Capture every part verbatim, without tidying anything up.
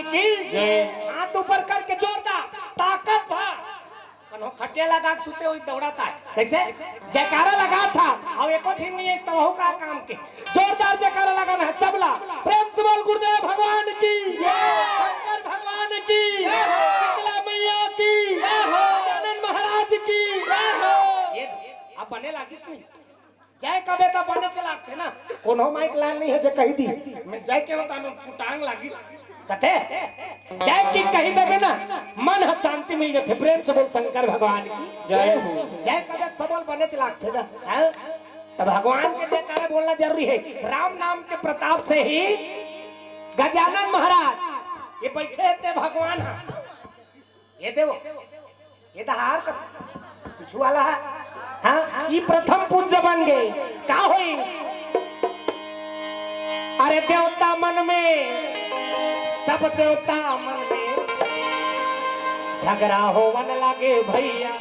की। जय। हाथ ऊपर करके जोरदार ताकत भर। कन्हो खटिया लगा के सुते हुई दौड़त हे। कैसे? जयकारा लगात हे। अउ एको झिन नहीं हे, इस तरह का काम के। जोरदार जयकारा लगाना हे सबला। प्रेम से बोल गुरुदेव भगवान की। जय। शंकर भगवान की। जय हो। शीतला मैया की। जय हो। गजानन महाराज की। जय हो। ये अपने लागिस नहीं। जय कबे त बने चलाते ना। कोनो माइक लाल नहीं हे जे कही दी। मैं जय के होता मैं पुटांग लागिस। कथे? जय की कही देबे ना, मन ह शांति मिल जाथे। प्रेम से बोल शंकर भगवान की। जय हो। जय कबे सबल बने चलाते जा। हैं? त भगवान के जयकारा बोलना जरूरी हे। राम नाम के प्रताप से ही गजानन महाराज ये बैठे हे ते भगवान हे। ये देव, ये तो हार का कुछ वाला हे। हाँ, ये प्रथम पूज्य बन गए। का होई? अरे देवता मन में, सब देवता मन में झगड़ा होवन लागे भैया।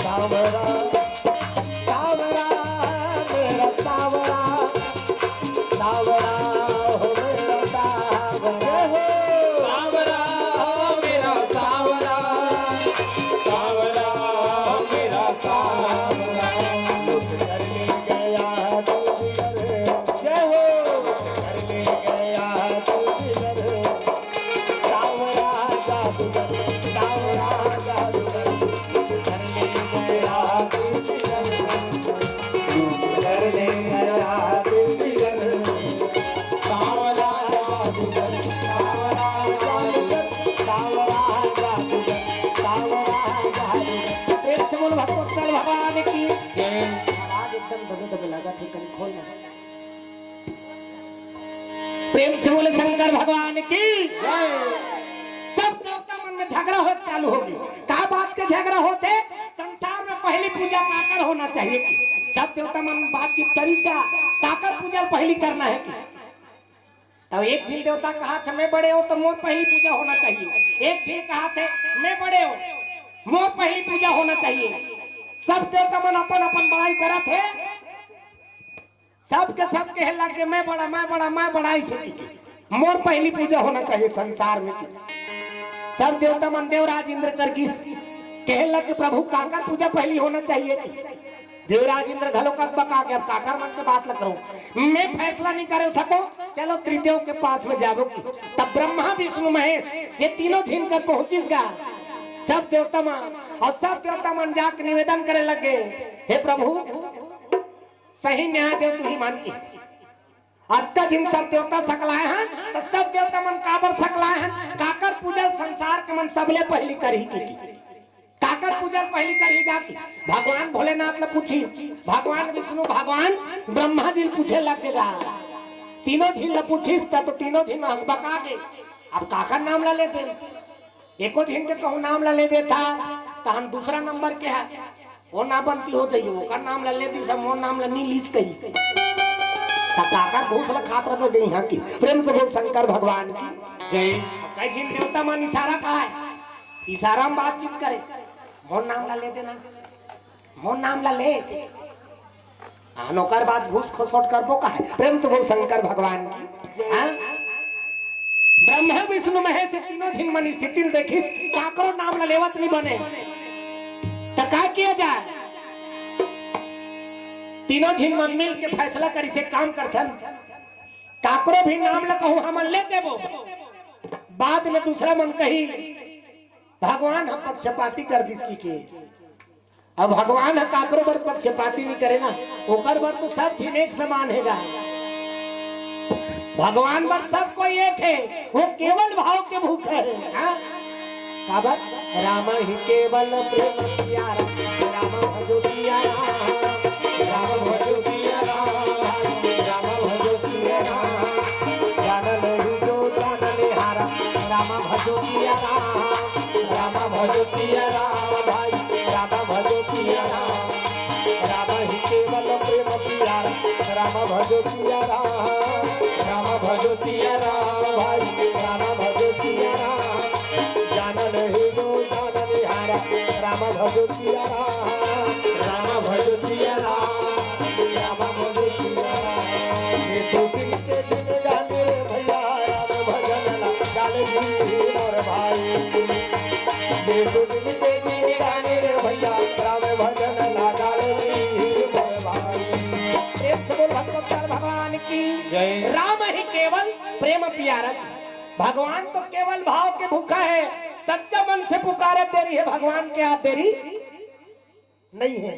सावरा, सावरा, मेरा सावरा, सावरा हो मेरा सावरा। सावरा, मेरा सावरा, सावरा, मेरा सावरा। लुट कर ले गया तू जिगर। जय हो। लुट कर ले गया तू जिगर। सावरा जादूगर, सावरा जादूगर, कर ले गया दिल विगर, कर ले गया दिल विगर। सावरा जादूगर, सावरा जादूगर, सावरा जादूगर, सावरा जादूगर। प्रेम से बोल भक्तवत्सल भगवान की जय। आवाज एकदम दबे दबे लगा, ठीक है, खोल दे। प्रेम से बोले शंकर भगवान की। जय। सब देवता मन में झगड़ा हो चालू होगे। का बात के झगड़ा होथे? संसार में पहली पूजा काकर होना चाहिए कि? सब देवता मन बातचीत करिस का, काकर पूजा पहली करना हे कि? त एक झिन देवता कहाथे मैं बड़े हों त मोर पहली पूजा होना चाहिए, एक झिन कहाथे मैं बड़े हों, मोर पहली पूजा होना चाहिए। सब देवता मन अपन अपन बड़ाई करत हे। सब के सब कहे लग गे, "मैं बड़ा, मैं बड़ा, मैं बड़ा," ऐसे की, की। मोर पहली पूजा होना चाहिए संसार में की। सब देवता मन देवराज इंद्र कर गिस कहे लग गे, "प्रभु, काकर पूजा पहली होना चाहिए की?" देवराज इंद्र घलो कक बका के, "अब काकर मन के बात ल करो, मैं फैसला नहीं करे सको, चलो त्रिदेव के पास में जाबो की।" तब ब्रह्मा, विष्णु, महेश ये तीनों झिन कर पहुंचिस गा। सब देवता मन, अउ सब देवता मन जाके निवेदन करे लग गे, "हे प्रभु, सही न्याय दे तुही मन की। अतका झिन सब देवता सकलाए हन, त सब देवता मन काबर सकलाए हन? काकर पूजा संसार के मन सबले पहली करही की, की? काकर पूजा पहली करही जाके?" भगवान भोलेनाथ ल पूछिस, भगवान विष्णु, भगवान ब्रह्मा जी ल पूछे लग गे। तीनों झिन ल पूछिस त तो तीनों झिन बका गे। अब काकर नाम ल लेते? एको झिन के कहूँ नाम ल ले देथा, त हम दूसरा नंबर के हे, वो ना बनती हो जाइए, ओकर नाम ल ले दिस, मोर नाम ल नी लिस कही। त काकर घूस ल खात रहे गई हाँ की। प्रेम से बोल शंकर भगवान की जय। कई झिन देवता मन इशारा कहाए, इशारा में बातचीत करे, मोर नाम ल ले देना, मोर नाम ल ले। अन ओकर बाद घूस खसोट करबो काहे? प्रेम से बोल शंकर भगवान की। हाँ? ब्रह्मा विष्णु महेश ये तीनों झिन मन स्थिति ल देखिस, काकरो नाम ल लेवत नहीं बने। त का किया जाए? तीनों झिन मन मिल के फैसला करिस, एक काम करथन, काकरो भी नाम ल कहूँ हमन ले देबो, बाद में दूसरा मन कही भगवान ह पक्षपाती कर दिस की के। अब भगवान ह काकरो बर पक्षपाती नहीं करे ना, ओकर बर तो सब झिन एक समान हे गा। भगवान बर सब कोई एक हे, वो केवल भाव के भूखे हे। हाँ? काबर? राम ही केवल प्रेम प्यारा, राम भजो सिया राम, राम भजो सिया राम, राम भजो सिया राम, जान ले ही जो जान ले हारा, राम भजो सिया राम, राम भजो सिया राम भाई, राम भजो सिया राम, राम ही केवल प्रेम प्यारा, राम भजो सिया राम, राम भजो सिया राम भाई, बोल भगवत भगवान की जय। राम ही केवल प्रेम पियारक। भगवान तो केवल भाव के भूखा है, सच्चा मन से पुकारत देरी है, भगवान के हाथ देरी नहीं है,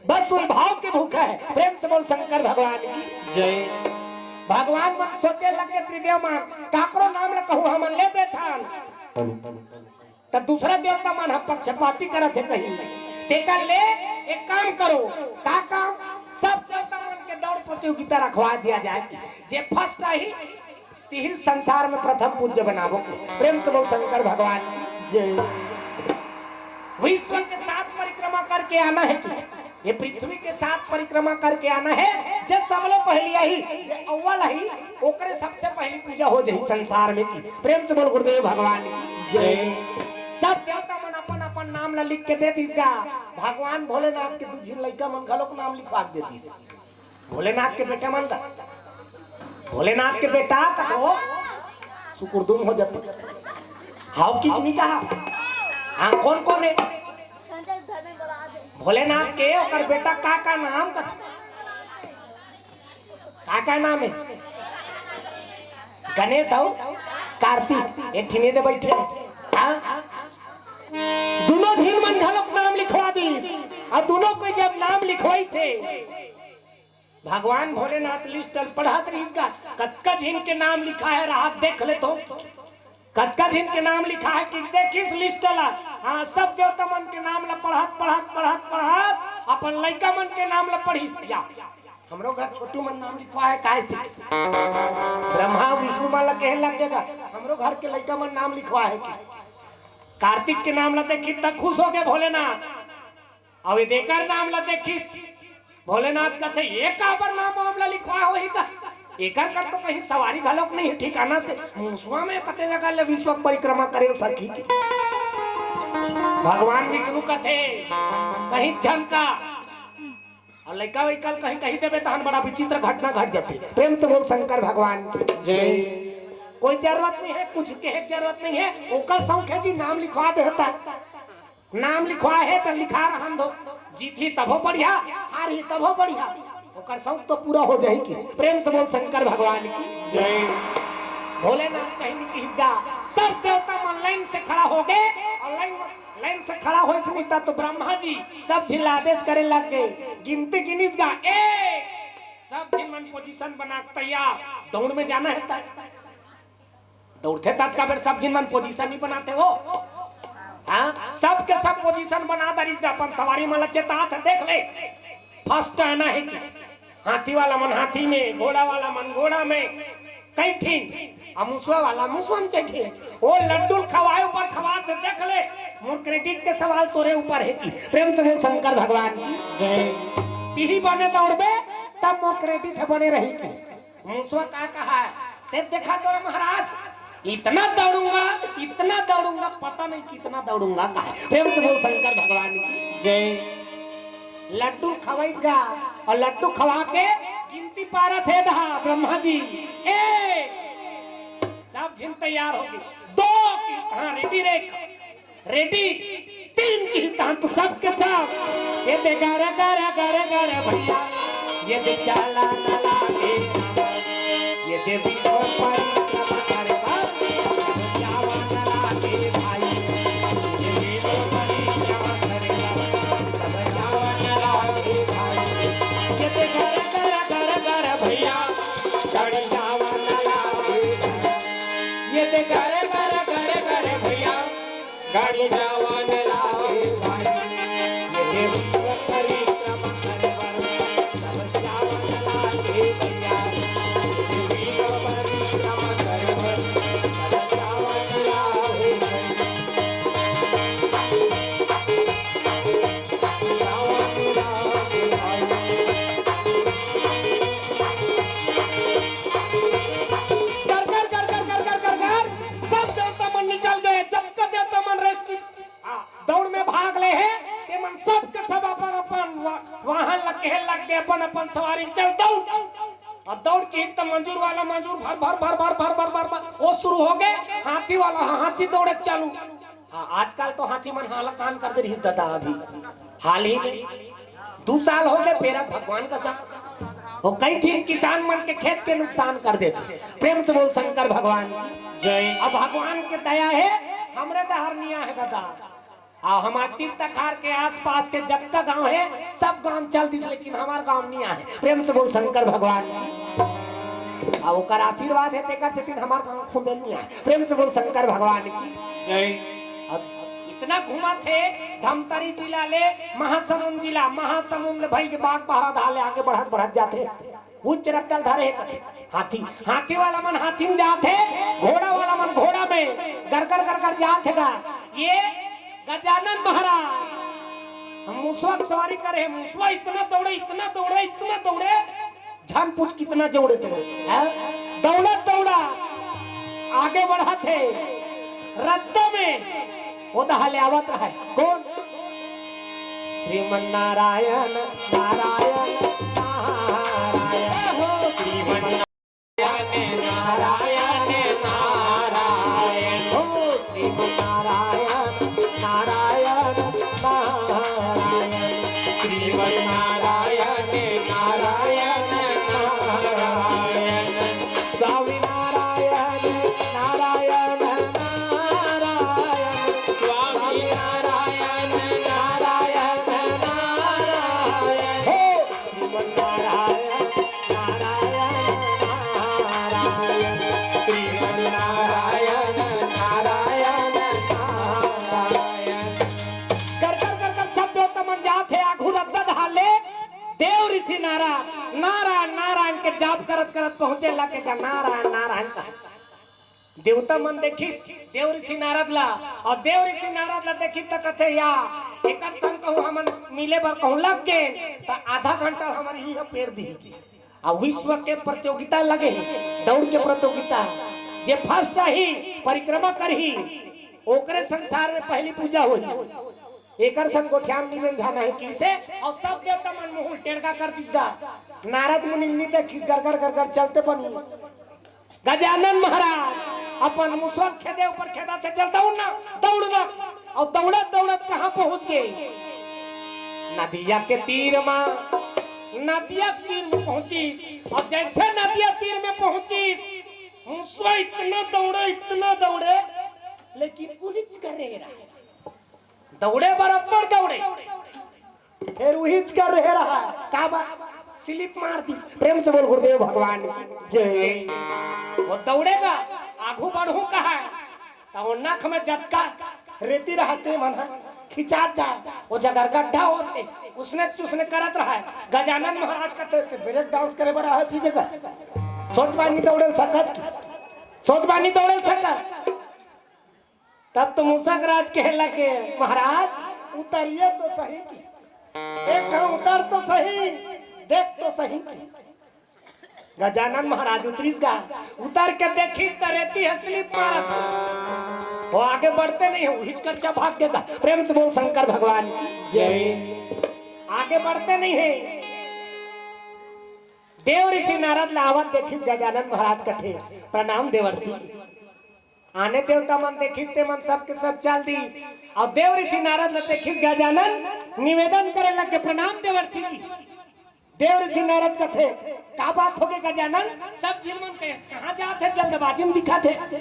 बस वही भाव के भूखा है। प्रेम से बोल शंकर भगवान की जय। भगवान मन सोचे लगे त्रिदेव मन, काकरो नाम ल कहूँ हमन ले देथन, त दूसरा देवता मन ह पक्षपाती करत हे कही। तेकर ले एक काम करो, का काम? सब देवता मन के दौड़ प्रतियोगिता रखवा दिया जाए, जे फर्स्ट आही तिहिल संसार में प्रथम पूज्य बनाबो। प्रेम से बोल शंकर भगवान की जय। विश्व के सात परिक्रमा करके आना है कि ये पृथ्वी के सात परिक्रमा करके आना है। जे सबले पहली आही, जे अव्वल आही, ओकरे सबसे पहली पूजा हो जाही संसार में की। प्रेम से बोल गुरुदेव भगवान की जय। सब देवता मन अपन अपन नाम ला लिख के दे दिस गा। भगवान भोलेनाथ के दू झिन लइका मन घलोक नाम लिखवा दे दिस। भोलेनाथ के बेटा मन का, भोलेनाथ के बेटा का तो सुकुरदुम हो जाते। हाउ की नहीं कहा? हाँ, कौन कौन है? भोलेनाथ के ओकर बेटा का का नाम का, का का नाम है? गणेश अउ कार्तिक एक ठिने दे बैठे। हाँ? दोनों झिन मन घलोक नाम लिखवा दिस। अउ दोनों कोई जब नाम लिखवाइस हे, भगवान भोलेनाथ लिस्ट ल पढ़त रहिस गा, कतका झिन के नाम लिखा है, राहत देख ले तो। कतका झिन के नाम लिखा है कि देखिस लिस्ट ला। हाँ, सब देवता मन के नाम ला पढ़त, पढ़त, पढ़त, पढ़त, अपन लइका मन के नाम ला पढ़िस। या, हमरो घर छोटू मन नाम लिखवा है, काय से? ब्रह्मा विष्णु मन ला कहे लग जाएगा, हमरो घर के लइका मन नाम लिखवा है कि? कार्तिक के नाम ला देखी त खुश हो गए भोलेनाथ। अउ ये देकर नाम ला देखिस, भोलेनाथ कथे, "ये काबर नाम वाम ला लिखवा होही का? एकर कर तो कहीं सवारी घलोक नहीं है ठिकाना से। मुसवा में कते जगह ले विश्व परिक्रमा करे सकी की?" भगवान विष्णु कथे, "कहीं झन का।" अउ लइका वइका ल कहीं कही देबे तहन बड़ा विचित्र घटना घट जाती। प्रेम से बोल शंकर भगवान की जय। कोई जरूरत नहीं है, कुछ कहे के जरूरत नहीं है। ओकर शौक है जी, नाम लिखवा देता। नाम लिखवा हे त लिखा रहन दो, जीतही तभो बढ़िया, हारही तभो बढ़िया, ओकर शौक तो पूरा हो जाही की। प्रेम से बोल शंकर भगवान की जय। भोलेनाथ कहीं नहीं किहिस गा, सब देवता मन लाइन से खड़ा हो गए अउ लाइन, लाइन से खड़ा होइस नहीं त तो ब्रह्मा जी सब झिन ला आदेश करे लग गए, गिनती गिनिस गा, ए, सब झिन मन पोजीशन बना के तैयार, दौड़ में जाना है त दौड़थे ततका बेर सब झिन मन पोजीशन नहीं बनाते हो। हाँ, सबके सब पोजीशन बना दरिस गा, अपन सवारी मन ला चेतात हे, देख ले, फर्स्ट आना है कि हाथी वाला मन हाथी में, घोड़ा वाला मन घोड़ा में, कई ठिन, अउ मुसवा वाला मुसवा में चढ़े। ओ लड्डू ल खवाए ऊपर खवात हे, देख ले, मोर क्रेडिट के सवाल तोरे ऊपर है कि। प्रेम से बोल शंकर भगवान की जय। तिही बने दौड़बे तब मोर क्रेडिट है बने रही की। मुसवा का कहा है? ते देखा तो महाराज, इतना दौड़ूंगा, इतना दौड़ूंगा, पता नहीं कितना दौड़ूंगा, कहा है। प्रेम से बोल शंकर भगवान की जय। लड्डू खवाइस गा अउ लड्डू खवा के गिनती पारत हे दहा ब्रह्मा जी। ए, सब झिन तैयार हो गए। दो की, हाँ, रेडी रे। रेडी? तीन किहिस तहन तो सबके सब। ये दे गर गर गर गर भैया, ये दे चाला न लागे, ये दे विश्व परिक्रमा करे बर, जावा न लागे भाई, ये विश्व परिक्रमा करे बर, जावा न लागे भाई। ये दे गर गर गर गर भैया, गाड़ी जावा न लागे भाई। ये दे गर गर गर गर भैया, गाड़ी जावा न लागे भाई, ये विश्व परिक्रमा करे बर, सब जावा न लागे भैया, ये विश्व परिक्रमा करे बर, सब जावा न लागे भाई। जावा न लागे भाई। कर, कर, कर, कर, कर, कर, कर, कर, सब देवता मन निकल गए, जबका देवता मन रेस्ट, आ, दौड़ में भाग ले हे, ते मन सब के सब अपन, अपन वा-, वाहन लग के लग गए, अपन, अपन सवारी चल दौड़। और दौड़ के हित मंजूर वाला मंजूर भर, भर, भर, वो शुरू हो गए, हाथी वाला, हाँ, हाथी दौड़े चालू। हाँ, आजकल तो हाथी मन हालकान कर दे रही दादा, अभी हाल ही में दू साल हो गए, पेरा भगवान का सब वो कई ठिन किसान मन के खेत के नुकसान कर देथे। प्रेम से बोल शंकर भगवान की। जय। अब भगवान के दया हे, हमरे डहर नइ आहे दादा। अउ हमार तीर तखार के आसपास के जतका गांव हे, सब गांव चल दिस, लेकिन हमार गांव नइ आहे। प्रेम से बोल शंकर भगवान की। अउ ओकर आशीर्वाद हे, तेकर सेती हमार गांव खुंदेल नइ आहे। प्रेम से बोल शंकर भगवान की। जय। अब इतना घूमत हे, धमतरी जिला ले महासमुंद जिला, महासमुंद ले भई के बागबाहरा धार ले आगे बढ़त बढ़त जाथे। उच्च रद्दा ल धरे हे कथे। हाथी, हाथी वाला मन हाथी में जात हे, घोड़ा वाला मन घोड़ा में गरगर गरगर जात हे गा। ये गजानन महाराज हम मुसवा के सवारी करे हे। मुसवा इतना दौड़े, इतना दौड़े, इतना दौड़े, झन पूछ कितना दौड़े थे। हैं? दौड़त दौड़ा आगे बढ़त हे, रद्दा में वो दहा ले आवत रहे। कोन? श्रीमन नारायण, नारायण, नारायण। श्रीमन नारायण, नारायण, नारायण। हो श्रीमन नारायण, नारायण, नारायण। श्रीमन नारायण, नारायण, नारायण। स्वामी नारायण, नारायण, नारायण। स्वामी नारायण, नारायण, नारायण। हो श्रीमन नारायण, नारायण, नारायण। श्रीमन नारायण, नारायण, नारायण। कर कर कर कर सब देवता मन जात हे, आघू रद्दा धार ले देव ऋषि नारा, नारायण, नारायण के जाप करत करत पहुंचे लगे का नारायण, नारायण का। देवता मन देखिस देव ऋषि नारद ला, अउ देव ऋषि नारद ला देखिस त कथे, "या एकर संग कहूं हमन मिले बर कहूं लग गे, त आधा घंटा हमर ही ह पेर दिही।" अउ विश्व के प्रतियोगिता लगे हे, दौड़ के प्रतियोगिता, जे फर्स्ट आही, परिक्रमा करही, ओकरे संसार में पहली पूजा होही। एकर संग गोठियान निवेन जाना हे किसे, अउ सब देवता मन मुंह टेड़का कर दिस गा। नारद मुनि नी देखिस, गरगर गरगर चलते बनी। गजानन महाराज अपन मुसवा ल खेदे ऊपर खेदा थे, "चल दौड़ ना, दौड़ ना।" अउ दौड़त दौड़त कहां पहुंच गे? नदिया के तीर मा, नदिया के तीर में पहुंची। अउ जैसे नदिया तीर में पहुंची, मुसवा इतना दौड़े, इतना दौड़े, लेकिन उहिच कर रहे रहा। दौड़े बराबर दौड़े, फेर उहिच कर रहे रहा, का बा? स्लिप मार दिस। प्रेम से बोल गुरुदेव भगवान की जय। वो दौड़े गा, आघू बढ़हूं कहे, त वो नख में जतका रेती रहा ते मन ह खिंचात जाय, वो जगह गड्ढा होथे, उसने चुसने करत रहा। गजानन महाराज कथे, "ते ब्रेक डांस करे बर आहे सी जगह, सोच बानी दौड़े ल सकस की, सोच बानी दौड़े ल सकस।" तब तो मूसक राज कहे लगे, "महाराज, उतरिए तो सही की, एक घांव उतर तो सही, देख तो सही की।" गजानन महाराज उतरिस गा, उतर के देखिस त रेती ह स्लिप मारत हे। वो आगे बढ़ते नहीं हे, उहिच करचा भाग देता। प्रेम से बोल शंकर भगवान की जय। आगे बढ़ते नहीं हे। देव ऋषि नारद ला आवत देखिस गजानन महाराज कथे, "प्रणाम देवर्षि।" आने देवता मन देखिस ते मन सबके सब चल दिस। अउ देव ऋषि नारद ल देखिस गजानन निवेदन करे लग गे, "प्रणाम देवर्षि।" देव ऋषि नारद कथे, "का बात होगे गजानन?" सब झिन मन कहे, "कहां जात हे, जल्दबाजी में दिखत हे।"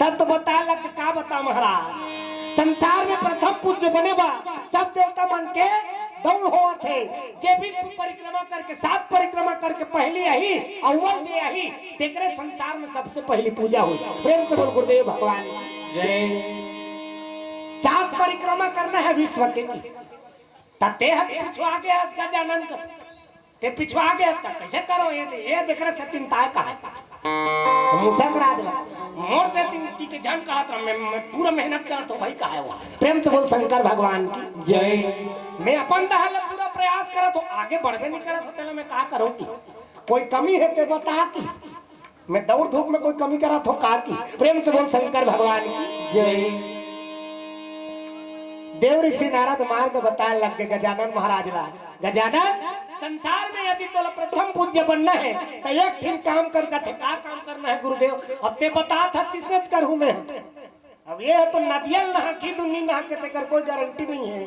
तब तो बताय लग गे, "का बता महाराज, संसार में प्रथम पूज्य बने बर सब देवता मन के दौड़ होवत हे, जे विश्व परिक्रमा करके, सात परिक्रमा करके पहली आही, अव्वल जे आही, तेकरे संसार में सबसे पहली पूजा होही।" प्रेम से बोल गुरुदेव भगवान की जय। सात परिक्रमा करना हे विश्व के, त ते ह पिछुआ गे हस गजानन कथे, ते पिछुआ गे हस, त कइसे करो ये दे, ये देख रहे सतिन ताय कहा। मूसक राज ला, "मोर सेती के झन कहत रहा, मैं, मैं पूरा मेहनत करत हूं भाई, कहा हे वो।" प्रेम से बोल शंकर भगवान की जय। "मैं अपन डहर ले पूरा प्रयास करत हूं, आगे बढ़बे नहीं करत हो, तेला मैं का करूं की? कोई कमी हे ते बता की, मैं दौड़ धूप में कोई कमी करत हूं का की?" प्रेम से बोल शंकर भगवान की जय। देव ऋषि नारद मार्ग बताय लग गे गजानन महाराज ला, "गजानन, संसार में यदि तोला प्रथम पूज्य बनना हे, त एक ठिन काम कर।" कथे, "का काम करना हे गुरुदेव?" "अब ते बतात हस तिसनेच करहूं मैं। अब ये तो नदिया ल नहाही, दुन्नी नहाही, तेकर कोई गारंटी नहीं हे।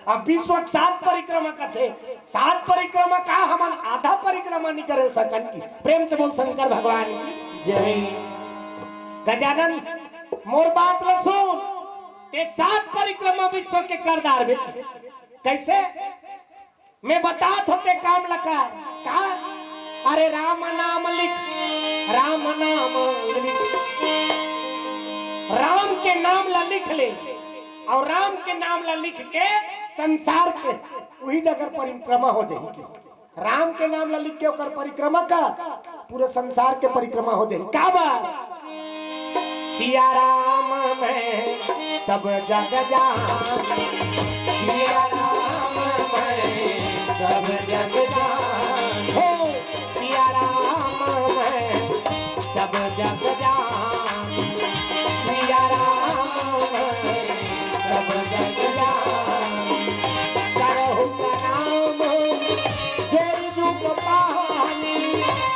अब विश्व के सात परिक्रमा कथे, सात परिक्रमा का हमन आधा परिक्रमा नइ करे सकन कि? प्रेम से बोल शंकर भगवान की जय। गजानन, मोर बात ल सुन, ते सात परिक्रमा विश्व के कर डारबे। कैसे? मैं बतात हों ते काम ल कर। का? अरे राम नाम लिख, राम नाम लिख, राम के नाम ला लिख ले, अउ राम के नाम ला लिख के संसार के उही जगह परिक्रमा हो जाही कि। राम के नाम ला लिख के ओकर परिक्रमा कर, पूरा संसार के परिक्रमा हो जाही। काबर? सिया राम मैं सब जग जान, सिया राम मैं सब जग जान, हो सिया राम मैं सब जग जान, सिया राम मैं सब जग जान। करहु प्रणाम जोरि जुग पहानी,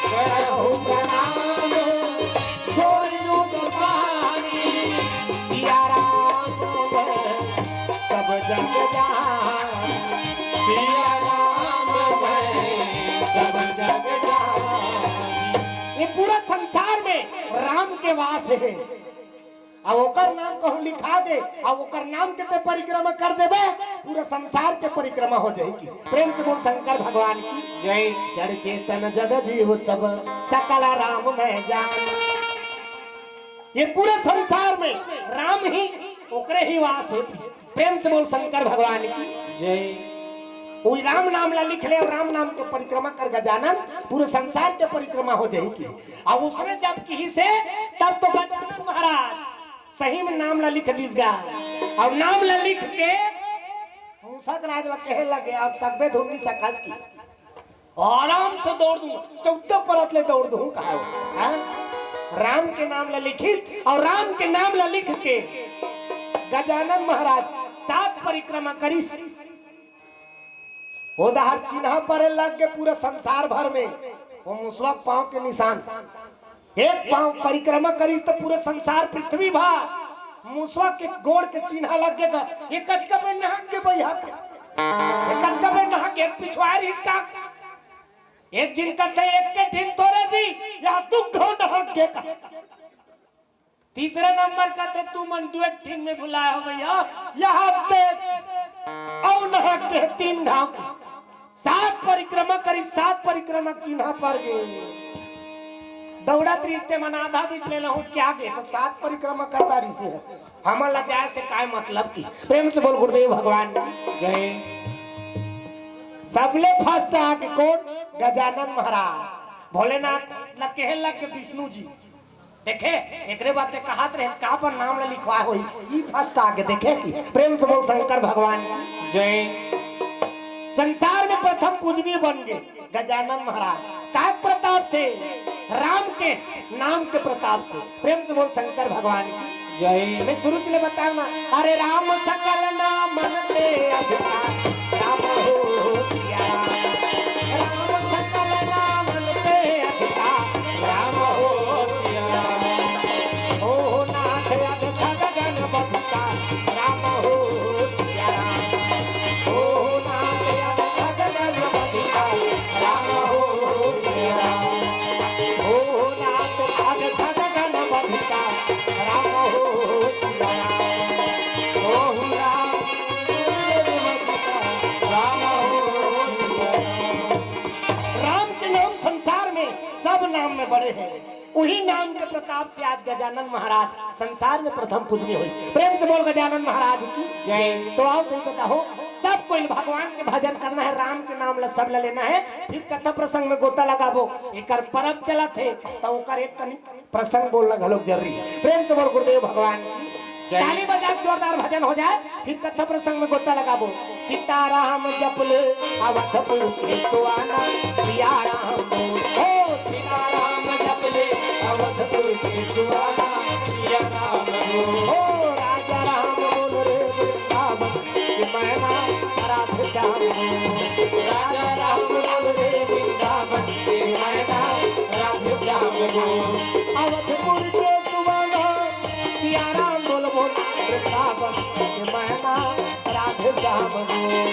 करहु प्रणाम जोरि जुग पहानी। सिया राम मैं सब जग जान, सिया राम मैं सब जग जान। ये पूरा संसार में राम के वास हे। अब ओकर नाम कहूँ लिखा दे, अब ओकर नाम के ते परिक्रमा कर देबे, पूरा संसार के परिक्रमा हो जाही कि। प्रेम से बोल शंकर भगवान की जय। जड़ चेतन जग जीव सब, सकल राम मैं जान। ये पूरे संसार में राम ही, ओकरे ही वास हे। प्रेम से बोल शंकर भगवान की जय। वही राम नाम ला लिख ले अउ राम नाम के परिक्रमा कर गजानन, पूरे संसार के परिक्रमा हो जाही कि। अब उसने जब किहिस हे, तब तो गजानन महाराज सही में नाम ला लिख दिस गा। अउ नाम ला लिख के मूसक राज ला कहे लगे, अब सकबे धुन नइ सकस कि। आराम से दौड़ दूँ, चौदह परत ले दौड़ दूँ, कहा वो, हाँ? राम के नाम ला लिखिस अउ राम के नाम ला लिख के गजानन महाराज सात परिक्रमा करिस। ओ दहर चिन्हा परे लग गे पूरा संसार भर में, वो मुसवा के पाँव के निशान। एक पाँव परिक्रमा करिस त पूरा संसार पृथ्वी भर मुसवा के गोड़ के चिन्हा लग गे। ये कतका बेर नहक गे भैया का? ये कतका बेर नहक गे? पिछवार इसका एक जिन कथे एक के ठिन तोरे जी, या दू घौं नहक गे का। तीसरे नंबर कथे तुमन दुए ठिन में भुलाए हो भैया, यहाँ देख, अउ नहक गे तीन घाव। सात परिक्रमा करिस, सात परिक्रमा चिन्हा पर गे। दौड़त रहिस ते मन आधा बीच ले लहुट के आगे, तो सात परिक्रमा करता रहिस हे। हमन ला जाए से काय मतलब कि? प्रेम से बोल गुरुदेव भगवान की जय। सबले first आगे कोन? गजानन महाराज। भोलेनाथ ला कहे लग गे विष्णु जी। देखे, एकरे बात ते कहत रहे, का अपन नाम ला लिखवाए होही, ई first आगे देखे कि। प्रेम से बोल शंकर भगवान की जय। संसार में प्रथम पूजनीय बन गे गजानन महाराज, काय प्रताप से? राम के नाम के प्रताप से। प्रेम से बोल शंकर भगवान की जय। मैं शुरू से ले बताऊं ना, अरे राम सकल नामन ते अधिका, राम हो सिया राम। राम सकल नामन ते अधिका, राम हो सिया राम। ओ नाथ अगम गगन बधिका, राम हो सिया राम। ओ नाथ अगम गगन बधिका, राम हो सिया राम। ओ नाथ अगम गगन बधिका, राम हो सिया राम। ओ राम राम हो सिया राम। राम के नाम संसार में सब नाम में बड़े हैं। उही नाम के प्रताप से आज गजानन महाराज संसार में प्रथम पूजनीय होइस। प्रेम से बोल गजानन महाराज की जय। तो आओ तो बताओ, सब कोई भगवान के भजन करना है, राम के नाम ला सब ला लेना है, फिर कथा प्रसंग में गोता लगाबो। एकर परब चलत हे, तो ओकर एक कनी प्रसंग बोलना घलोक जरूरी है। प्रेम से बोल गुरुदेव भगवान की जय। ताली बजा के जोरदार भजन हो जाए, फिर कथा प्रसंग में गोता लगाबो। सीताराम जप ले अवधपुर के सुहाना, सिया राम बोल। ओ सीताराम जप ले अवधपुर के सुहाना, सिया राम बोल। ओ राजा राम बोल रे वृंदावन की मैना, राधे श्याम बोल। राजा राम बोल रे वृंदावन की मैना, राधे श्याम बोल। अवधपुर के सुहाना, सिया राम बोल बोल, वृंदावन के मैना, राधे श्याम बोल।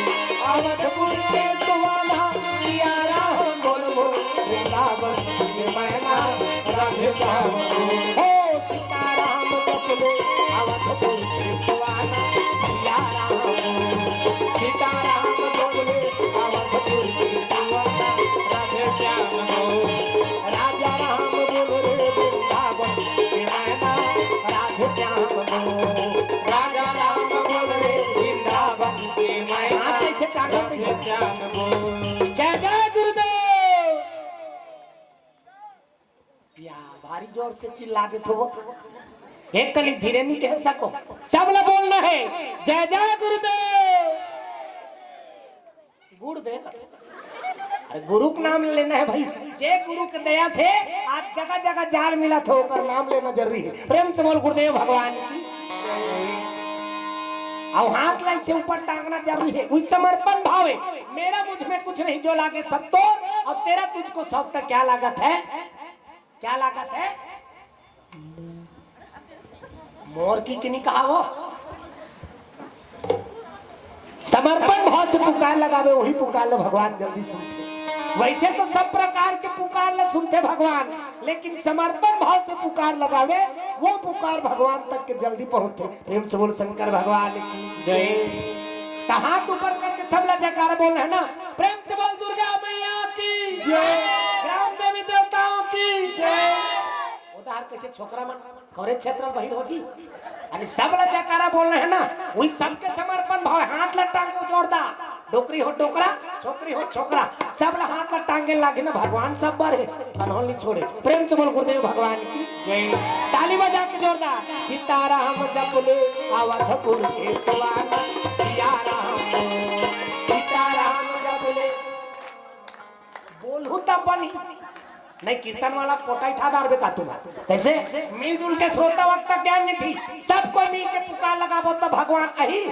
या, भारी जोर से चिल्ला देथो। एक कनी धीरे नहीं कह सको, सब ला बोलना है, जय जय गुरुदेव। गुरुदेव, अरे गुरु के नाम लेना है भाई। जे गुरु के दया से आज जगह जगह जाल मिला था, ओकर नाम लेना जरूरी है। प्रेम से बोल गुरुदेव भगवान की। और हाथ ला से ऊपर टांगना जरूरी है, उस समर्पण भाव है। मेरा मुझ में कुछ नहीं, जो लागे सब तो, और तेरा तुझको सब तक क्या लागत है, क्या लागत है? मोर की कि नहीं कहा वो? समर्पण भाव से पुकार लगावे, वही पुकार ला भगवान जल्दी सुनथे। वैसे तो सब प्रकार के पुकार ला सुनथे भगवान, लेकिन समर्पण भाव से पुकार लगावे, वो पुकार भगवान तक के जल्दी पहुंचथे। प्रेम से बोल शंकर भगवान की जय। तो हाथ ऊपर करके सब ला जयकारा बोलना है ना। प्रेम से बोल दुर्गा मैया की जय। ग्राम देवी देवताओं की जय। उधार कैसे छोकरा मन करे क्षेत्र बहिर हो जी। अरे सब ला जयकारा बोलना है ना, वही सबके समर्पण भाव, हाथ ला टांग को जोर दा। डोकरी हो डोकरा, छोकरी हो छोकरा, सब ला हाथ ला टांगे लागे ना, भगवान सब बर है, फनहोल नहीं छोड़े। प्रेम से बोल गुरुदेव भगवान की जय। ताली बजा के जोर दा। सीताराम जप ले अवधपुर के सुहाना, सिया राम बोल, सीताराम जप ले। बोलहू तब बनी, नहीं कीर्तन वाला पोटा उठा डारबे का तुम। कैसे? मिलजुल के श्रोता वक्ता ज्ञान निधि, सब कोई मिल के पुकार लगाबो तो भगवान अही।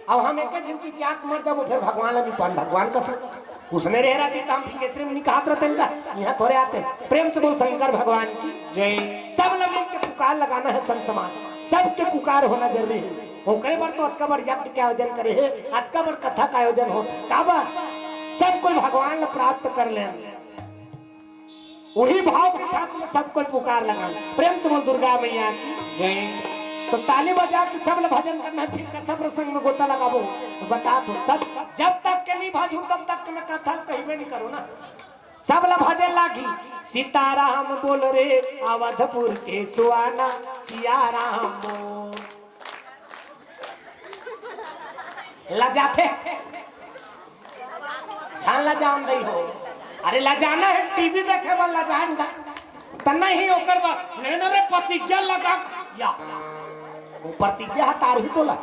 अब हम एक झन चिचियात मर जाबो, फिर भगवान ला नहीं पान, भगवान का सब उसने रह रहा कि काम फिंगेश्वरी में नहीं कहात रहते इनका, यहाँ थोड़े आते हैं। प्रेम से बोल शंकर भगवान की जय। सब ला मिल के पुकार लगाना है संत समाज, सबके पुकार होना जरूरी है। ओकरे बर तो अतका बड़ यज्ञ के आयोजन करे हे, अतका बड़ कथा का आयोजन होत हे। काबर? सब कोई भगवान ला प्राप्त कर लेन। वही भाव के साथ में सब कोई पुकार लगा। प्रेम से बोल दुर्गा मैया की जय। तो ताली बजा के सब ला भजन करना है, फिर कथा प्रसंग में गोता लगाबो। तो बता दो सब, जब तक के नहीं भजू तब तक के मैं कथा कहिबे नहीं करूँ ना। सब ला भजन लागी, सीताराम बोल रे अवधपुर के सुहाना, सिया राम बोल। लजाथे। झन लजान दई हो। अरे लजाना है, टीवी देखे बर लजान का। त नहीं ओकर बर, लेना रे प्रतिज्ञा लगा। या। वो प्रतिज्ञा हटार ही तो ला।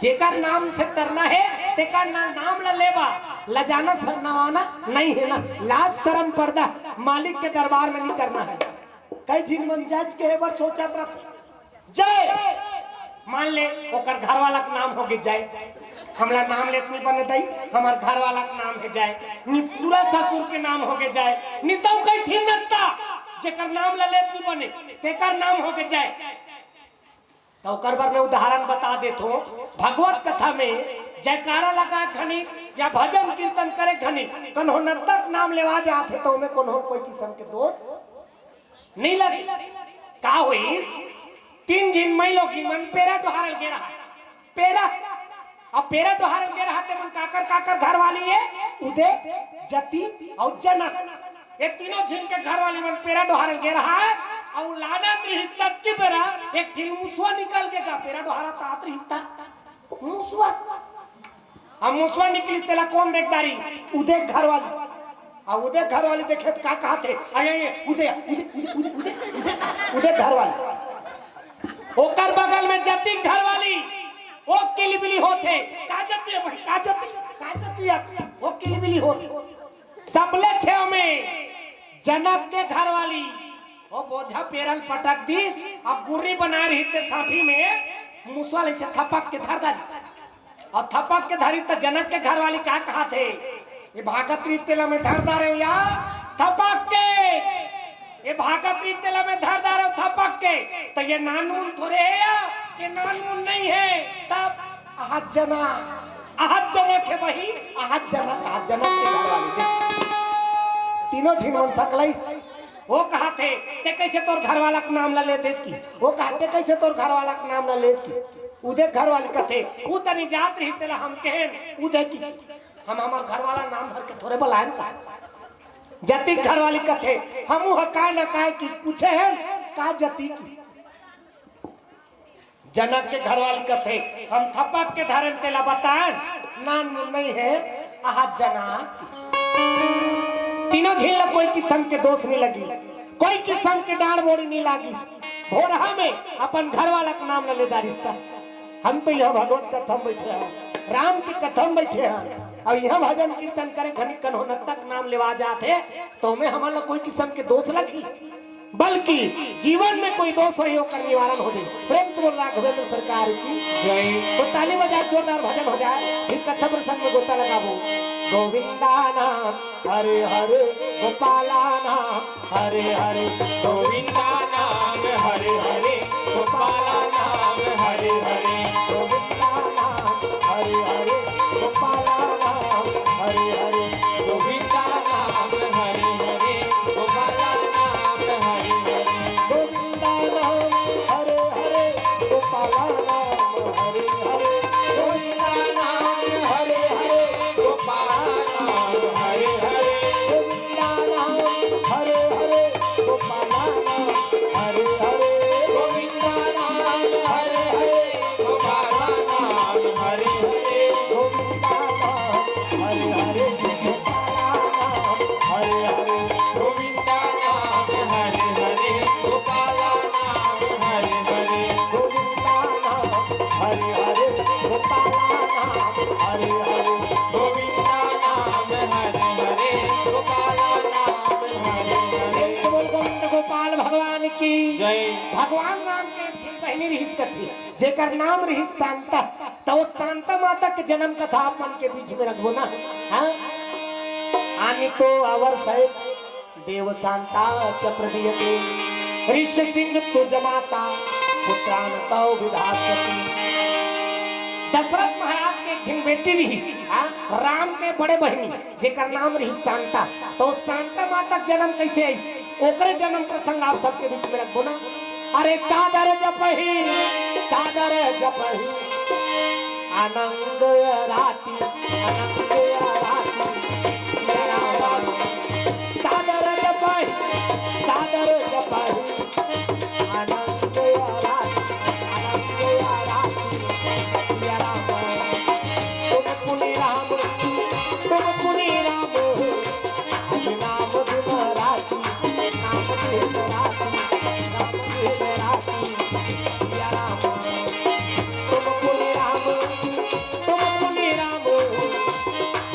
जेकर नाम से तरना है, तेकर ना, नाम ला लेबा। लजाना शरमाना नहीं है ना। लाज शरम पर्दा मालिक के दरबार में नहीं करना है। कई झिन मन जज के हे बर सोचत रथे। जय। मान ले, ओकर घर वाला के नाम होगे जय, हमला नाम लेत नहीं बने दई, हमार घर वाला के नाम हे जय, नी पूरा ससुर के नाम होगे जय, नी तो कई ठीक लगता, जेकर नाम ला लेत नहीं बने, तेकर नाम होगे जय। तो ओकर बर मैं उदाहरण बता देत हो, भगवत कथा में जयकारा लगा घनी या भजन कीर्तन करे घनी, कन्हो नत्ता के नाम लेवा जात हे, तो ओमे कोनो कोई किस्म के दोष नहीं लगे। का होइस? तीन झिन मइलोगिन मन पेरा डोहारल गे रहा। पेरा। अब पेरा डोहारल गे रहा, ते मन काकर, काकर घरवाली हे? उदे, जती अउ जनक। ये तीनों झिन के घरवाली मन पेरा डोहारल गे रहा हे, अउ लानत रही तब की बेरा एक ठिन मुसवा निकल के गा, पेरा डोहारा तात रही ता। मुसवा। अब मुसवा निकलिस, तेला कोन देख डारिस? उदे घरवाली। अब उदे घरवाली देखे त का कहत हे? आय, आय, उदे, उदे, उदे, उदे, उदे, उदे, उदे घरवाली। ओकर बगल में जतिक घरवाली, ओ किलबिली होत हे। का जती हे भाई? का जती? का जती हे? ओ किलबिली होत हे। सबले छेव में जनक के घरवाली, ओ बोझा पेरा ल पटक दिस, अब गुर्री बनाए रही ते साफी में मुसवा ल अइसे थपक के धर डारिस। अउ थपक के धरिस त जनक के घरवाली का कहत हे, ये भागत रही तेला मैं धर डारेंव या थपक के, ये भागत रही तेला मैं धर डारेंव थपक के, त ये नानमुन थोरे हे या, ये नानमुन नहीं हे। तब अहत जना, अहत जना के बही, अहत जना, अहत जना के घरवाली दे। तीनों झिन मन सकलइस। वो कहत हे, ते कैसे तोर घरवाला के नाम ला ले देस कि? वो कहत हे, कैसे तोर घरवाला के नाम ला लेस कि? उदे घरवाली कथे, उ तनी जात रही तेला हम कहेन, उदे कि हम हमर घरवाला नाम धर के थोरे बलायन का? जतिक घरवाली कथे, हमू ह काय न काय कि पूछे हन, का जती कि? जनक के घरवाली कथे, हम थपक के धरेन तेला बताएन, नानमुन नहीं हे, अहत जना। तीनों झिन ला कोई किस्म के दोष नहीं लगिस। कोई किसम के डांड़ बोड़ी नइ लागिस। भोरहा में अपन घर वाला के नाम ल ले डारिस त। हम तो इहाँ भगवत कथा म बइठे हन, राम के कथा म बइठे हन, अउ इहाँ भजन कीर्तन करे घनी कन्हो नत्ता के नाम लेवा जात हे, त ओमे हमन ल कोई किसम के दोष लगही? बल्कि जीवन में कोई दोष होही, ओकर निवारण हो जाही। प्रेम से बोल राघवेंद्र सरकार की जय। तो ताली बजा, जोरदार भजन हो जाए, फिर कथा प्रसंग में गोता लगाबो। गोविंदा नाम हरे हरे, गोपाला नाम हरे हरे, गोविंदा नाम हरे हरे, गोपाला नाम हरे हरे, गोविंदा नाम हरे हरे, गोपाला नाम हरे हरे, गोविंदा नाम हरे हरे, गोपाला नाम हरे हरे, गोविंदा नाम हरे हरे, गोपाला नाम हरे हरे, गोविंदा नाम हरे हरे, गोपाला नाम हरे हरे, गोविंदा नाम हरे हरे, गोपाला नाम हरे हरे, गोविंदा नाम हरे हरे, गोपाला नाम हरे हरे, गोविंदा नाम हरे हरे, गोपाला नाम हरे हरे, गोविंदा नाम हरे हरे, गोपाला नाम हरे हरे, गोविंदा नाम हरे हरे, गोपाला नाम हरे हरे, गोविंदा नाम हरे हरे, गोपाला नाम हरे हरे। एक से बोल गोविंद गोपाल भगवान की जय। भगवान राम के एक झिन बहिनी रिहिस कथे, जेकर नाम रिहिस शांता। त वो शांता माता के जन्म कथा आप मन के बीच में रखबो ना। हाँ, आनी तो अवर साहेब देव शांता च प्रदीयते, ऋष्य सिंह तुज माता पुत्रान तव विधास्यति। दशरथ महाराज के एक झिन बेटी रिहिस, हाँ, राम के बड़े बहिनी, जेकर नाम रिहिस शांता। तो शांता माता के जन्म कैसे आइस? ओकरे जन्म प्रसंग आप सबके बीच में रखबो ना। अरे सादर जपही, सादर जपही, अनंग राती, अनंग राती, सिया राम। सादर जपही, सादर जपही, अनंग राती, अनंग राती, सिया राम। तुम पुनि राम, तुम पुनि राम, आज नाम दिन राती, नाम दिन राती, नाम दिन राती, सिया राम। तुम पुनि राम, तुम पुनि राम,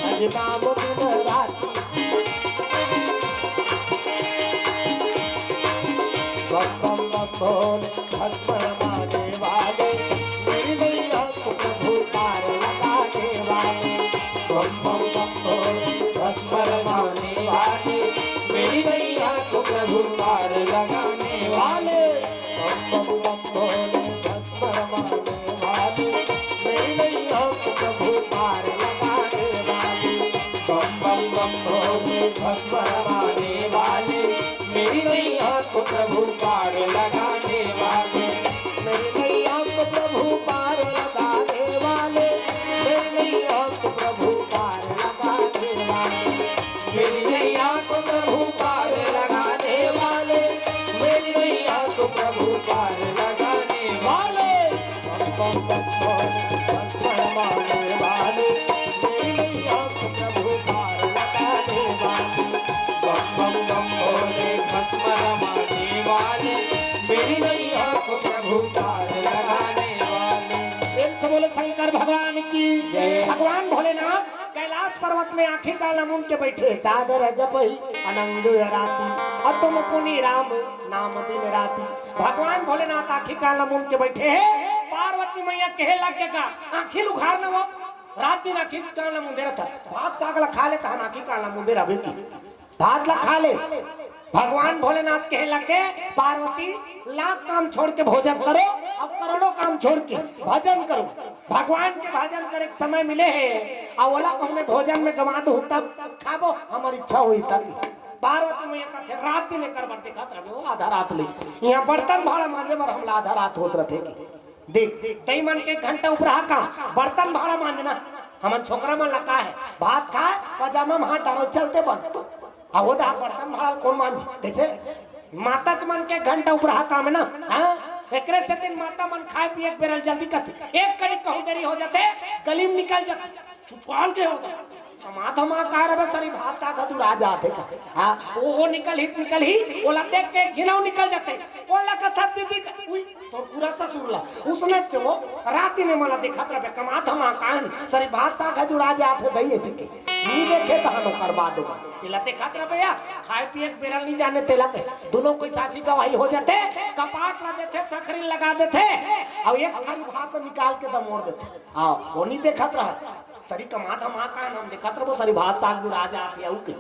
आज नाम दिन राती। बम बम बम भोले, भस्म रमाने वाले, मेरी नैया को प्रभु पार लगाने वाले। बम बम बम भोले, भस्म रमाने वाले, मेरी नैया को प्रभु पार लगाने वाले। बम बम बम भोले, भस्म रमाने वाले, मेरी नैया को प्रभु पार लगाने वाले। बम बम बम भोले, भस्म रमाने वाले, मेरी नैया को प्रभु पार लगाने वाले। मेरी नैया को प्रभु पार लगाने वाले, मेरी नैया को प्रभु पार लगाने वाले, मेरी नैया को प्रभु पार लगाने वाले, मेरी नैया को प्रभु पार लगाने वाले। बम बम बम भोले, भस्म रमाने वाले, मेरी नैया को प्रभु पार लगाने वाले। बम बम बम भोले, भस्म रमाने वाले, मेरी नैया को प्रभु पार लगाने वाले। प्रेम से बोलो शंकर भगवान की जय। भगवान भोलेनाथ कैलाश पर्वत में आंखी काला मूंद के बैठे, सादर जपही अनंग राती, अतुम पुनि राम नाम दिन राती। भगवान भोलेनाथ आंखी काला मूंद के बैठे हे, पार्वती मैया कहे लग के का, आंखी ल उघार न वो, रात दिन आंखी काला मूंदे रहत हे, भात साग ला खा ले तहन आंखी काला मूंदे रहबे की। भात ला खा ले। भगवान भोलेनाथ कहे लगे, पार्वती, लाख काम छोड़ के भोजन करो, अब करोड़ों काम छोड़ के भजन करो। भगवान के भजन करे के समय मिले हे, अउ ओला कहूँ मैं भोजन में गंवा दूँ, तब खाबो, हमर इच्छा होही तब। पार्वती मैया कहथे, रात दिन एकर बर देखत रहिबे, वो आधा रात ले। इहाँ बर्तन भाड़ा मांजे बर हमला आधा रात होत रथे कि देख, तई मन के घंटा उपराहा काम, बर्तन भाड़ा मांजना, हमन छोकरा मन ला का हे, भात खाए, पजामा में हाथ डारो, चलते बन। अब वो दहा बर्तन भाड़ा कोन मांजी? कैसे? माता मन के घंटा उपराहा काम हे ना, हाँ? एकरे सेती माता मन खाए पिए के बेरा ल जल्दी करथे, एक कली कहूँ देरी हो जाथे, गली में निकल जाथे, छुछुआल के होथे। कमा धमा का रबे, सरी भात साग ह दुरा जाथे का। हाँ, वो, वो निकल ही, निकल ही, ओला देख के एक झिन अउ निकल जाथे। ओला कथा दीदी का, उई, तोर पूरा ससुर ला। उसने चो, राती ने मला देखत रबे, कमा धमा कान, सरी भात साग ह दुरा जाथे दई ऐसी के। नी देखे तहन ओकर बाद मा। एला देखत रबे या, खाए पिए के बेरा ल नी जाने तेला के। दुनों कोई साक्षी गवाही हो जाथे, कपाट ला देथे, सखरी लगा देथे, अउ एक थारी भात निकाल के दमोड़ देथे। हाँ, वो नी देखत रहा। सरी कमा धमा कान, हम देखत रबो, सरी भात साग दुरा जाथे, अउ के।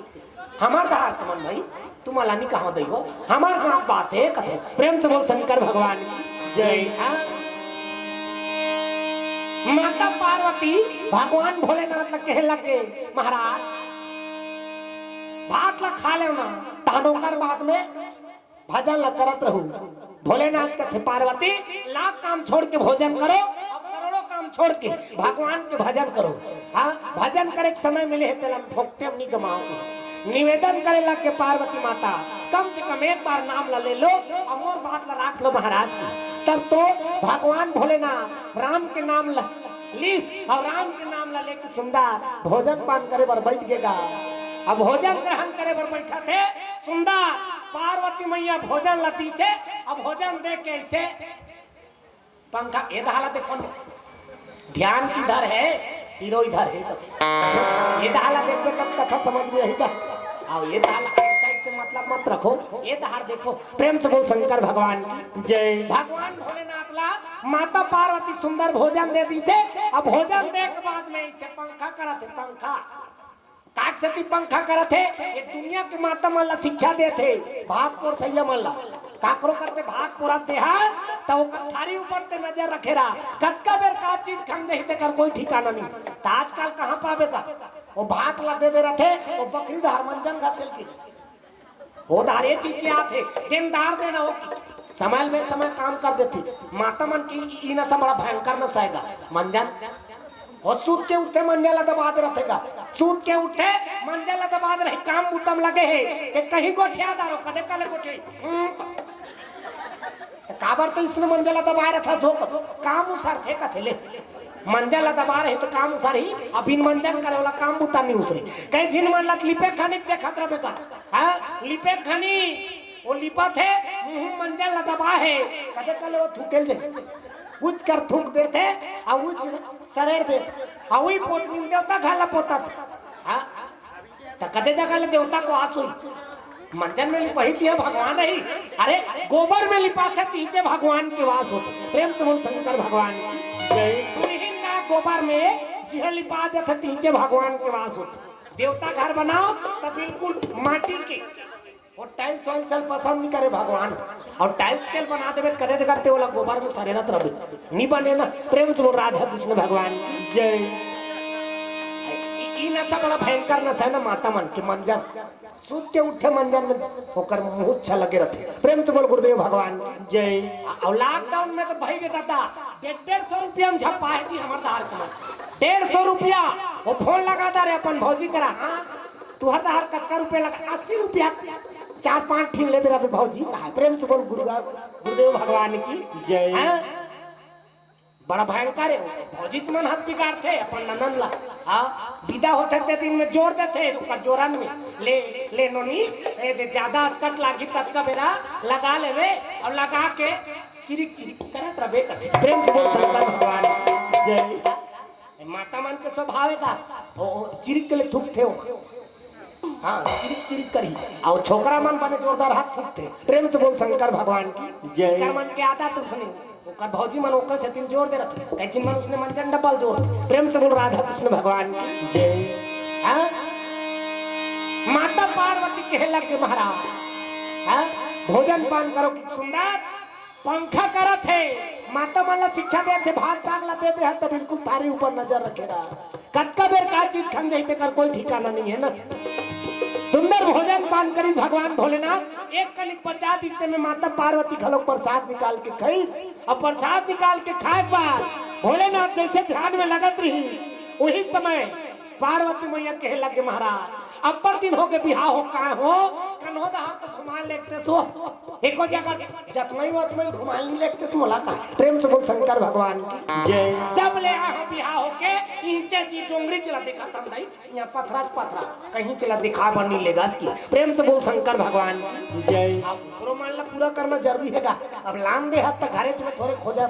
हमर डहर तुमन भाई, तुमला नी कहा दई हो, हमर गाँव बात हे कथे। प्रेम से बोल शंकर भगवान की जय। हाँ। माता पार्वती भगवान भोलेनाथ ला कहे लगे, महाराज, भात ला खा लेव ना, तहन ओकर बाद में भजन ला करत रहू। भोलेनाथ कथे, पार्वती, लाख काम छोड़ के भोजन करो, अब करोड़ों काम छोड़ के भगवान के भजन करो। हाँ, भजन करे के समय मिले हे, तेला फोकटे म नी गमाओ। निवेदन करे लग के पार्वती माता, कम से कम एक बार नाम ला ले लो, अब मोर बात ला राख लो महाराज की। तब तो भगवान भोलेनाथ राम के नाम ला लीस अउ राम के नाम ला लेके सुंदर भोजन पान करे बर बैठ गे गा। अब भोजन ग्रहण करे बर बैठा थे सुंदर, पार्वती मैया भोजन ला दीसे। अब भोजन दे के ऐसे पंखा, ए दहा ला देखो ना, ध्यान किधर है, हीरो इधर है। ए दहा ला देखबे तब कथा समझ में आही गा। अउ ए दहा ला साइड से मतलब मत रखो, ए दहा देखो। प्रेम से बोल शंकर भगवान की जय। भगवान भोलेनाथ ला माता पार्वती सुंदर भोजन दे दीसे। अब भोजन दे के बाद में इसे पंखा करत हे, पंखा। काक सेती पंखा करत हे, ये दुनिया के माता मन ला शिक्षा देत हे, भात पोरसैया मन ला। काकरो करते भात पोरत देहा, त ओकर थारी ऊपर ते नजर रखे रहा। कतका बेर का चीज खंग जही, तेकर कोई ठिकाना नहीं। त आजकल कहाँ पाबे गा? वो भात ला दे दे रथे, वो बखरी डहर मंजन घसेल के। ओ डहर ए चीज आथे, देनदार देना हो। समय में समय काम कर देथे। माता मन के ई, ई नशा बड़ा भयंकर नशा हे गा। मंजन, ओ सूत के उठे मंजन ला दबा दे रथे गा। सूत के उठे मंजन ला दबा दे रही, काम बुता म लगे हे। के कहीं गोठिया दारो, कदे काले गोठे। हम्म। त काबर त इसने मंजन ला दबाए रथस हो, काम उसरथे कथे ले। मंजन ला दबा रही त काम उसरही, अब बिन मंजन करे वाला काम बुता नी उसरे। कई झिन मन ला लिपे खानी देखत रबे गा। हाँ, लिपे खानी, वो लिपत हे, मुँह मंजन ला दबा हे, कदे काले वो थूकेल जाही। उच कर थूक देथे, अउ उच सरेर देथे, अउ उही पोतनी म देवता घर ला पोतत। हाँ? त कदे जगह ले देवता के वास होही? मंजन में लिपही तिहे भगवान रही। अरे, गोबर में लिपाथे तिहेंचे भगवान के वास होथे। प्रेम से बोल शंकर भगवान की जय। सुरहीन का गोबर में जिहे लिपा जाथे तिहेंचे भगवान के वास होथे। देवता घर बनाओ त बिल्कुल माटी के, वो टाइल्स वाइल्स ला पसंद नी करे भगवान। अउ टाइल्स के बना देबे, कदे जगह ते ओला गोबर में सरेरत रबे, नी बने ना। प्रेम से बोल राधा कृष्ण भगवान की जय। ई, ई नशा बड़ा भयंकर नशा हे ना माता मन के, मंजन। सूत के उठे मंजन में ओकर मुँह छा लगे रथे। प्रेम से बोल गुरुदेव भगवान की जय। अउ लॉकडाउन में त भई गे दादा, डेढ़, डेढ़ सौ रुपया म झपा हे जी हमर डहर के मन। डेढ़ सौ रुपया, वो फोन लगा दा रे अपन भौजी करा। हाँ? तुहर डहर कतका रुपया लगा? अस्सी रुपया। चार पांच ठिन ले दे रबे भौजी, कहा। प्रेम से बोल गुरुदेव, गुरुदेव भगवान की जय। हाँ? बड़ा भयंकर हे। भौजी मन हद बिगाड़थे अपन ननन ला। हाँ? बिदा होथे ते दिन में जोर देथे, ओकर जोरन में। ले, ले नोनी, ए दे, जादा असकट लागी, ततका बेरा लगा लेबे, अउ लगा के चिरिक चिरिक करत रबे करथे। प्रेम से बोल शंकर भगवान की जय। ए, माता मन के स्वभाव हे का? ओ, ओ, चिरिक के ले थूकथे हो। हाँ, चिरिक चिरिक करही। अउ छोकरा मन बने जोरदार हाथ थूकथे। प्रेम से बोल शंकर भगवान की जय। छोकरा मन के आदत उसने, ओकर भौजी मन ओकर सेती जोर दे रथे। कई झिन मन उसने मंजन डबल जोर। प्रेम से बोल राधा कृष्ण भगवान की जय। हाँ? माता पार्वती कहे लगे महाराज, हाँ? भोजन पान करो कि सुंदर पंखा करत हे, माता मन ला शिक्षा देत हे, भात साग ला दे दे हे, त बिल्कुल थारी ऊपर नजर रखे रहा। कतका बेर का चीज खंग जही, तेकर कोई ठिकाना नहीं हे ना। सुंदर भोजन पान करिस भगवान भोलेनाथ, एक कनिक बचा दिस ते में माता पार्वती घलो प्रसाद निकाल के खाइस, अउ प्रसाद निकाल के खाए के बाद भोलेनाथ जैसे ध्यान में लगत रही, उही समय पार्वती मैया कहे लगे, महाराज, अब्बड़ दिन होगे बिहाव हो, का हो? कन्हो डहर तो घुमा लेगतेस हो। एको जगह जतमई वतमई घुमा नइ लेगतेस मोला का? प्रेम से बोल शंकर भगवान की। जय। जब ले आए हो बिहाव होके, इहिंचे जी डोंगरीच ला देखत हन दाई, इहाँ पथराच पथरा, कहींच ला दिखाय बर नइ लेगस कि। प्रेम से बोल शंकर भगवान की। जय। अब ओकरो मन ला पूरा करना जरूरी हे गा। अब लान दे हस त घरेच में थोरे खोजा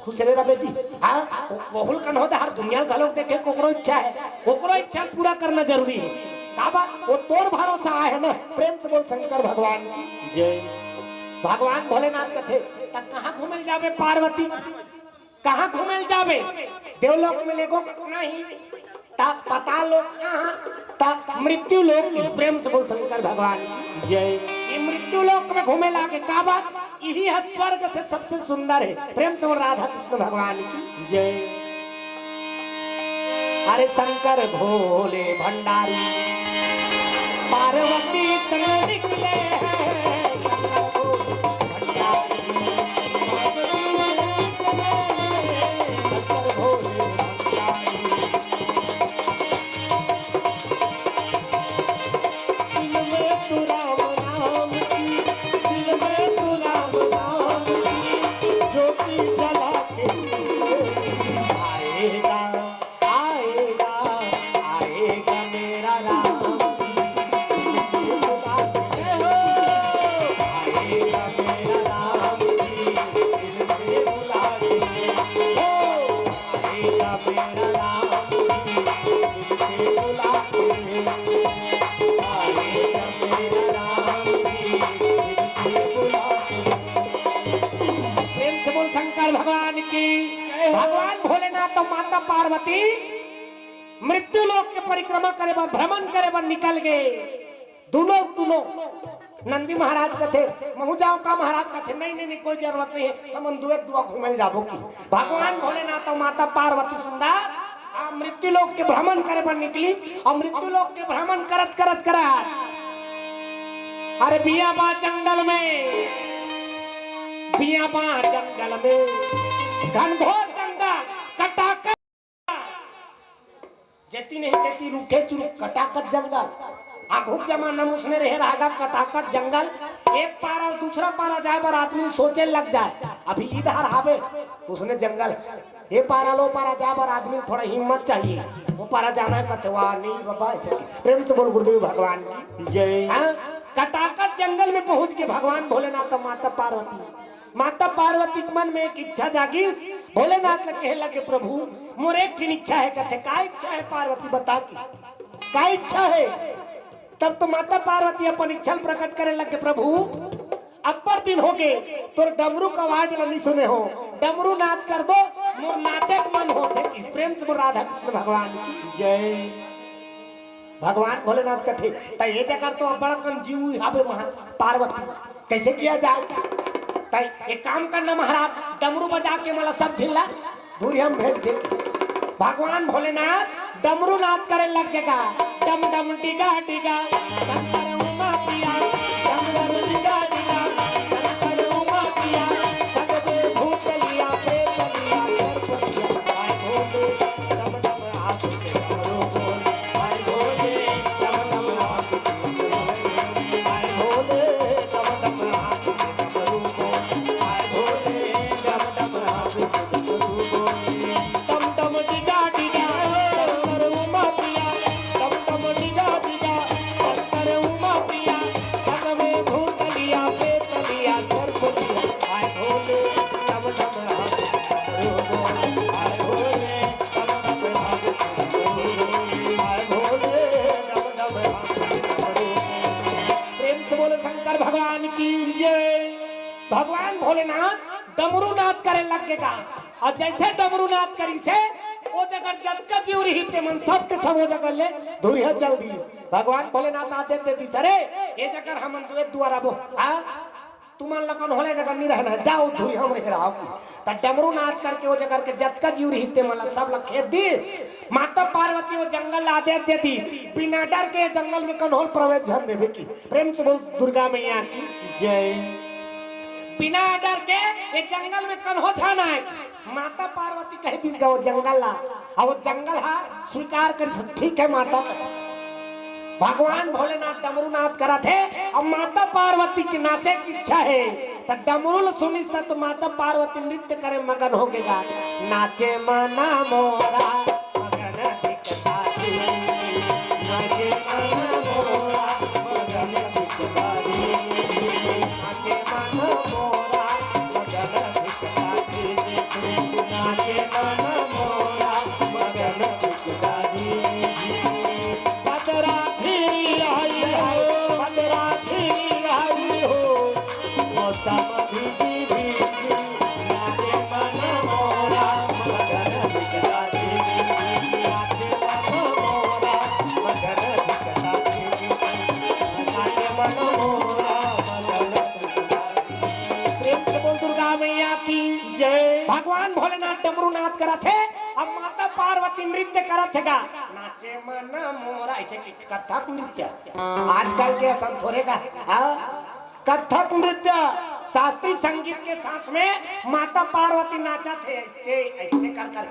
खुसरे रबे जी। हाँ, वहू ल कन्हो डहर दुनिया ल घलोक देखे, ओकरो इच्छा हे, ओकरो इच्छा ल पूरा करना जरूरी हे। काबर? वो तोर भरोसा आए हे ना। प्रेम से बोल शंकर भगवान की। जय। भगवान भोलेनाथ कथे, "त कहाँ घूमे ल जाबे पार्वती? कहाँ घूमे ल जाबे? देवलोक में लेगो नहीं, त पाताल लोक कहाँ, त मृत्यु लोक।" प्रेम से बोल शंकर भगवान की। जय। ये मृत्यु लोक में घूमे लागे, काबर? इही ह स्वर्ग से सबसे सुंदर हे। प्रेम से बोल राधा कृष्ण भगवान की। जय। अरे शंकर भोले भंडारी, पार्वती संग निकले हैं। शंकर भोले भंडारी, शंकर भोले भंडारी। दिल में तू राम नाम की, दिल में तू राम नाम की, ज्योति जला के आएगा, आएगा, आएगा मेरा राम। आएगा मेरा राम, दिल से बुला के। आएगा मेरा राम, दिल से बुला के। आएगा मेरा राम, दिल से बुला के। प्रेम से बोल शंकर भगवान की। जय हो। भगवान भोलेनाथ अउ माता पार्वती मृत्यु लोक के परिक्रमा करे बर, भ्रमण करे बर निकल गे। दूनों, दूनों। नंदी महाराज कथे, "महूँ जाँव का?" महाराज कथे, "नहीं, नहीं, नहीं, कोई जरूरत नहीं हे, हमन दुए दुआ घूमे ल जाबो।" कि भगवान भोलेनाथ अउ माता पार्वती सुंदर आ मृत्यु लोक के भ्रमण करे बर निकलिस, अउ मृत्यु लोक के भ्रमण करत, करत, करत, अरे बियाबान जंगल में, बियाबान जंगल में, घनघोर जंगल, कटाकट, जेती नहीं तेती रूखेच रूख, कटाकट जंगल। आघू के जमाना में उसने रहे रहा गा, कटाकट जंगल। एक पारा ले दूसरा पारा जाए बर आदमी सोचे लग जाए। अभी इधर हावे, उसने जंगल, ये पारा ले ओ पारा जाए बर आदमी ल थोड़ा हिम्मत चाहिए। ओ पारा जाना हे कथे, "वाह, नहीं बाबा, ऐसे नहीं।" प्रेम से बोल गुरुदेव भगवान की। जय। हाँ? कटाकट जंगल में पहुंच के भगवान भोलेनाथ अउ माता पार्वती, माता पार्वती के मन में एक इच्छा जागिस, भोलेनाथ ल कहे लगे, "प्रभु, मोर एक ठिन इच्छा हे।" कथे, "का इच्छा हे पार्वती, बता।" कि का इच्छा हे? तब तो माता पार्वती अपन इच्छा ल प्रकट करे लगे, "प्रभु, अब्बड़ दिन होगे, तोर डमरू के आवाज ल नइ सुने हों, डमरू नाद कर दो, मोर नाचे के मन होथे।" इस प्रेम से बोल राधा कृष्ण भगवान की जय। भगवान भोलेनाथ कथे, "त ये जगह तो अब्बड़ अकन जीव हावे महा पार्वती, कैसे किया जाए?" त एक काम करना महाराज, डमरू बजा के मला सब झिल्ला धुरिया म भेज दे। भगवान भोलेनाथ डमरू नाद करे लग गे गा। डम डम डिगा डिगा शंकर उमा पिया, डम डम डिगा डिगा शंकर उमा पिया, सगरे भूत लिया, प्रेत लिया, सर्प लिया, हाय भोले, डम डम हाथ से डमरू बोल, हाय भोले, डम डम हाथ से डमरू बोल, हाय भोले, डम डम हाथ से डमरू बोल, हाय भोले, डम डम हाथ से डमरू बोल। टम टम डिगा डिगा, शंकर उमा पिया। टम टम डिगा डिगा, शंकर उमा पिया। संग में भूत लिया, प्रेत लिया, सर्प लिया। हाय भोले, टम टम हाथ डमरू बोल। हाय भोले, टम टम हाथ डमरू बोल। हाय भोले, टम टम हाथ डमरू बोल। प्रेम से बोलो शंकर भगवान की जय। भगवान भोलेनाथ डमरू नाद करे लग गे गा। अउ जइसे डमरू नाद करिसे, ओ जगह जतका जीव रहिस ते मन सबके सब ओ जगह ले धुरिहा चल दिस। भगवान भोलेनाथ आदेश दे दिस, "अरे, ए जगह हमन दुए दुआ रबो, हाँ? तुमन ल कन्हो ले जगह नइ रहना हे, जाव धुरिहा म रहे रहो।" त डमरू नाद करके ओ जगह के जतका जीव रहिस ते मन ल सब ल खेद दिस। माता पार्वती ओ जंगल ल आदेश दे दिस, "बिना डर के ए जंगल में कन्हो ल प्रवेश झन देबे।" कि प्रेम से बोल दुर्गा मैया की जय। बिना डर के ये जंगल में कन्हो झन आए। माता पार्वती कहि दिस गा वो जंगल ला, अउ वो जंगल हा स्वीकार करिस, "ठीक हे माता।" भगवान भोलेनाथ डमरू नाच करत हे, अब माता पार्वती के नाचे के इच्छा हे, त डमरू ल सुनिस त तो माता पार्वती नृत्य करे मगन हो गे गा। नाचे मना मोरा मगन दिखता दी, नाचे मना मोरा मगन दिखता दी, नाचे मना मोरा मगन दिखता दी, नाचे मना मोरा मगन दिखता दी। बदरा फिर आई हो, बदरा फिर आई हो, मौसम भीगी भीगी, नाचे मन मोरा मगन दिखता भीगी भीगी, नाचे मन मोरा मगन दिखता भीगी भीगी, नाचे मन मोरा मगन दिखता भीगी भीगी। प्रेम से बोल दुर्गा मैया की जय। भगवान भोलेनाथ डमरू नाच करत हे, अब माता पार्वती नृत्य करत हे गा। नाचे मन मोरा, ऐसे कि कथक नृत्य आजकल के असन थोरे का, हाँ? कथक नृत्य शास्त्रीय संगीत के साथ में माता पार्वती नाचत हे, ऐसे, ऐसे कर कर।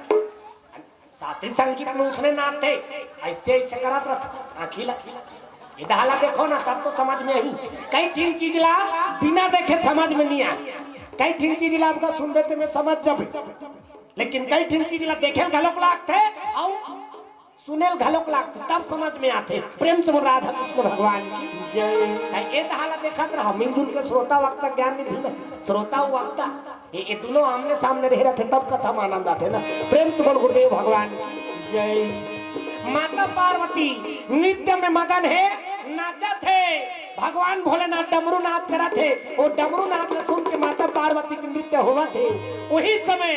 शास्त्रीय संगीत में उसने नाचथे, ऐसे, ऐसे करत रथ आँखी ला। ये दहा ला देखो ना, तब तो समझ में आही। कई ठिन चीज ला बिना देखे समझ में नहीं आए, कई ठिन चीज ला आपका सुनबे ते में समझ जाबे, लेकिन कई ठिन चीज ला देखे घलोक लागथे अउ सुनेल घलोक लागथे, तब समझ में आथे। प्रेम से बोल राधा कृष्ण भगवान की जय। ए दहा ला देखत रहा, मिलजुल के श्रोता वक्ता ज्ञान निधि में श्रोता वक्ता, ये, ये दोनों आमने सामने रहे रहथे, तब कथा में आनंद आथे ना। प्रेम से बोल गुरुदेव भगवान की जय। माता पार्वती नृत्य में मगन हे, नाचत हे। भगवान भोलेनाथ डमरू नाच करत हे। वो डमरू नाच ला सुन के माता पार्वती के नृत्य होवत हे। वही समय,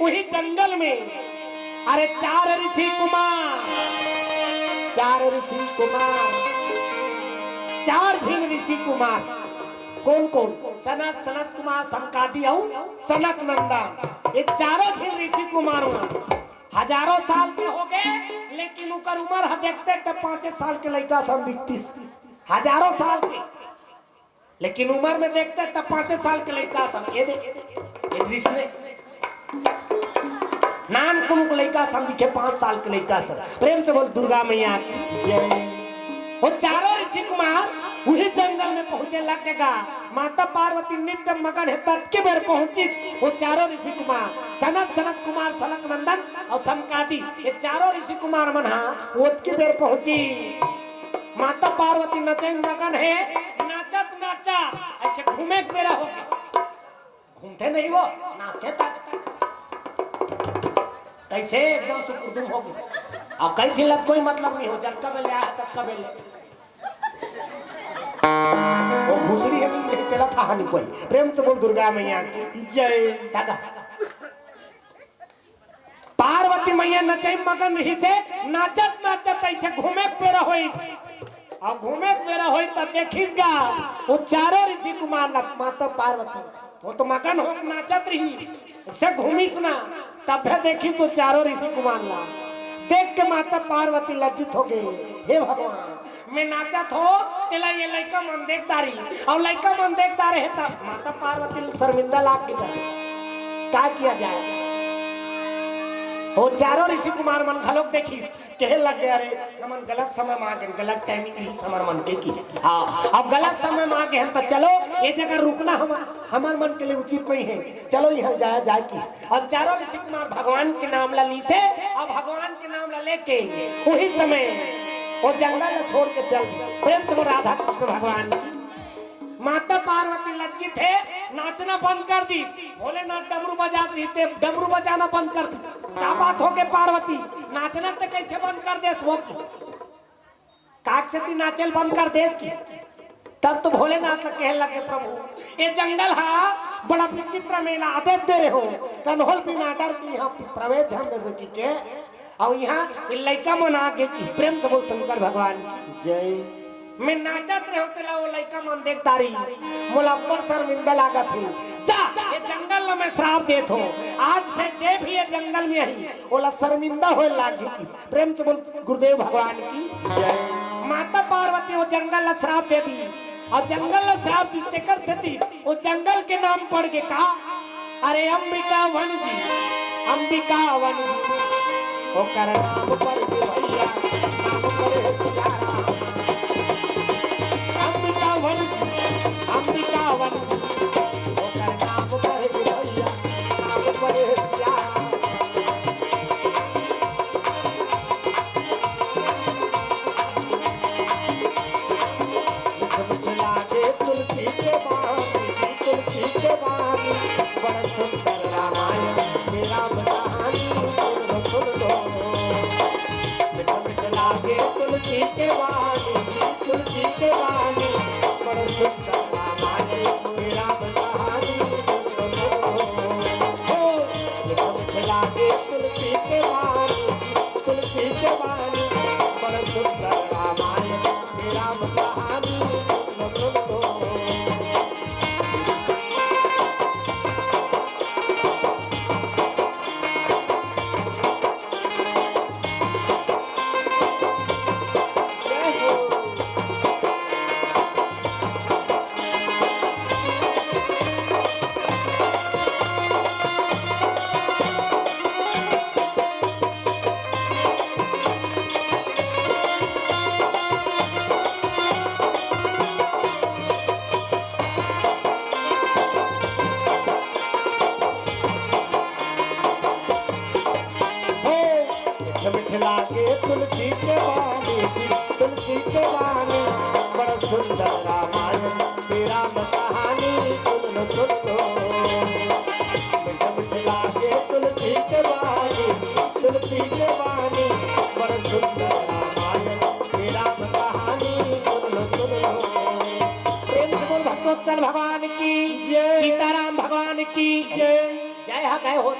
वही जंगल में, अरे, चार ऋषि कुमार, चार ऋषि कुमार, चार झिन ऋषि कुमार। कौन कौन? सनत, सनत कुमार, सनकादि अउ सनक नंदन। ये चारों झिन ऋषि कुमार मन हजारों साल के हो गए, लेकिन उकर उम्र ह देखते त पाँचे साल के लइका सन दिखतिस। हजारों साल के, लेकिन उम्र में देखते त पाँचे साल के लइका सन। ये दे, ये दृश्य में नान कुन के लइका सन दिखे, पाँच साल के लइका सन। प्रेम से बोल दुर्गा मैया की जय। वो चारों ऋषि कुमार वही जंगल में पहुंचे लग गा। माता पार्वती नृत्य मगन हे, ततके बेर पहुंचिस वो चारों ऋषि कुमार, सनत, सनत कुमार, सनक नंदन अउ सनकादि, ये चारों ऋषि कुमार मन हा ओतके बेर पहुंची। माता पार्वती नचई मगन हे, नाचत नाचत ऐसे घूमे के बेरा हो गे। घूमथे नहीं वो, नाचथे तक। कैसे एकदम सुकुरदुम हो गे। अब कई झिन ला त कोई मतलब नहीं हो, जतका बेर ले आए, ततका बेर ले। वो घुसरी हे, मिल गई, तेला था नहीं कोई। प्रेम से बोल दुर्गा मैया की जय। दादा, पार्वती मैया नचई मगन रहिसे, नाचत नाचत ऐसे घूमे के बेरा होइस। अउ घूमे के बेरा होइस त देखिस गा, वो चारों ऋषि कुमार ला माता पार्वती, वो तो मगन होके नाचत रही, से घूमिस ना, तभे देखिस वो चारों ऋषि कुमार ला। देख के माता पार्वती लज्जित हो गे, हे भगवान, मैं नाचत हो, तेला ये लइका मन देख डारी, अउ लइका मन देख डारे हे, तब माता पार्वती शर्मिंदा लाग गे। का किया जाए? वो चारों ऋषि कुमार मन घलोक देखिस, कहे लग गया, "अरे, हमन गलत समय में आ गए, गलत टाइमिंग रहिस हमर मन के की।" हाँ, अब गलत समय में आ गए हैं, तो चलो, ये जगह रुकना हम, हमर मन के लिए उचित नहीं है, चलो, यहाँ जाया जाए की। अब चारों ऋषि कुमार भगवान के नाम ला लीसे, अब भगवान के नाम ला लेके वही समय वो जंगल ला छोड़ के चल दिस। प्रेम से बोल राधा कृष्ण भगवान की। माता पार्वती लज्जित हे, नाचना बंद कर दिस। भोलेनाथ डमरू बजात रहिसे, डमरू बजाना बंद कर दिस। का बात हो गे पार्वती, नाचना ते कैसे बंद कर देस वो? काक से ती नाचेल बंद कर देस की? तब तो भोलेनाथ ला कहे लगे, "प्रभु, ये जंगल हा बड़ा विचित्र मेला आदेश दे रहे हो, कन्होल बिना डर के यहाँ प्रवेश झन देवे की के, अउ यहाँ ये लइका मन आ गे की।" प्रेम से बोल शंकर भगवान की जय। मैं नाचत रहे हो तेला वो लइका मन देख डारी, मोला अब्बड़ शर्मिंदा लागत हे। जा, ये जंगल ला मैं श्राप देत हो, आज से जे भी ये जंगल में आही, ओला शर्मिंदा होए लागी की। प्रेम से बोल गुरुदेव भगवान की जय। माता पार्वती वो जंगल ला श्राप दे दी, अउ जंगल ला श्राप दिस, तेकर सेती वो जंगल के नाम पड़ गे का? अरे अंबिका वन जी, अंबिका वन जी, ओकर नाम पड़ गे भैया, नाम पड़ गे तुकाराम। सुंदर रामायण में राम कहानी सुन लो, सुन लो। मीठ मीठ लागे तुलसी के बानी, तुलसी के बानी। बड़ सुंदर रामायण में राम कहानी सुन लो, सुन लो। हो, मीठ मीठ लागे तुलसी के बानी, तुलसी के बानी। बड़ सुंदर रामायण में राम कहानी सुन लो, सुन लो। हे, मीठ मीठ लागे तुलसी के बानी, तुलसी के बानी। बड़ सुंदर रामायण के राम कहानी सुन लो, सुन लो। मीठ मीठ लागे तुलसी के बानी, तुलसी के बानी। बड़ सुंदर रामायण के राम कहानी सुन लो, सुन लो। प्रेम से बोल भक्तोत्तर भगवान की जय। सीताराम भगवान की जय। जय हा, जय हो।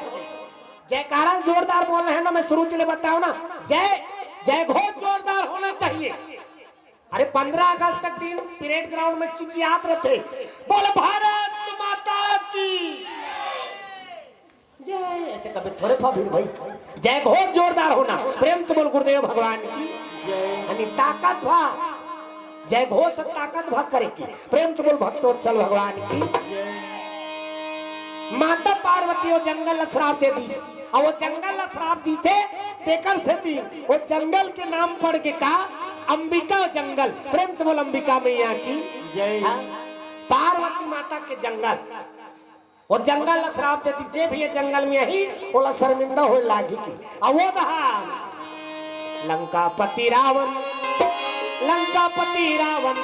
जयकारा जोरदार बोलना है ना, मैं शुरू से ले बताऊं ना। जय, जय घोष जोरदार होना चाहिए। अरे, पंद्रह अगस्त तक दिन परेड ग्राउंड में चिचियात रहते, बोल भारत माता की जय। ऐसे कभी थोड़े फा भीड़ भाई, जय घोष जोरदार होना। प्रेम से बोल गुरुदेव भगवान की जय। यानी ताकत भा जय घोष ताकत भा करे की। प्रेम से बोल भक्तोत्सल भगवान की। माता पार्वती वो जंगल ला श्राप दे दीस, और वो जंगल ला श्राप दीसे, तेकर सेती वो जंगल के नाम पड़ के का, अंबिका जंगल। प्रेम से बोल अंबिका मैया की जय। हाँ? पार्वती माता के जंगल, वो जंगल ला श्राप दे दीस, जे भी ये जंगल में आही, ओला शर्मिंदा होए लागी की। अब वो दहा लंकापति रावण, लंकापति रावण,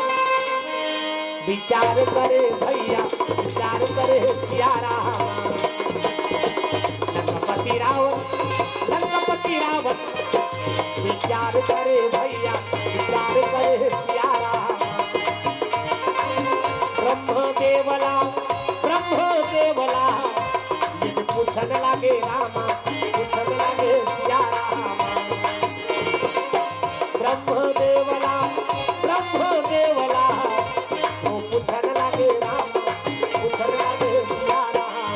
विचार करे भैया, विचार करे सिया राम। लंकापति रावण, लंकापति रावण, विचार करे भैया, विचार करे सिया राम। ब्रह्म देवला, ब्रह्म देवला, ये जो पूछन लागे रामा, पूछन लागे सिया रामा। ब्रह्म देवला, ब्रह्म देवला, वो पूछन लागे रामा, पूछन लागे सिया रामा।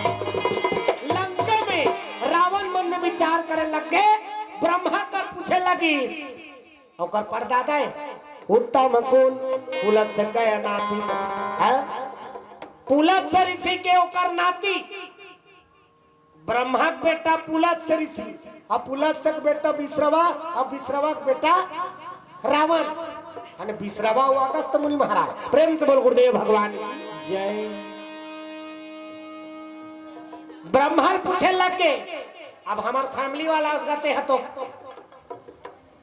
लंका में रावण मन में विचार करे लग गए, ब्रह्मा कर पूछे लगी, ओकर परदादा हे उत्तम कुल, पुलत्स के नाती, हैं? पुलत्स ऋषि के ओकर नाती, ब्रह्मा के बेटा पुलत्स ऋषि, अब पुलत्स के बेटा विश्रवा, अब विश्रवा के बेटा रावण, अने विश्रवा वो अगस्त मुनि महाराज। प्रेम से बोल गुरुदेव भगवान की जय। ब्रह्मा पूछे लग के, अब हमार फैमिली वाला असगते है तो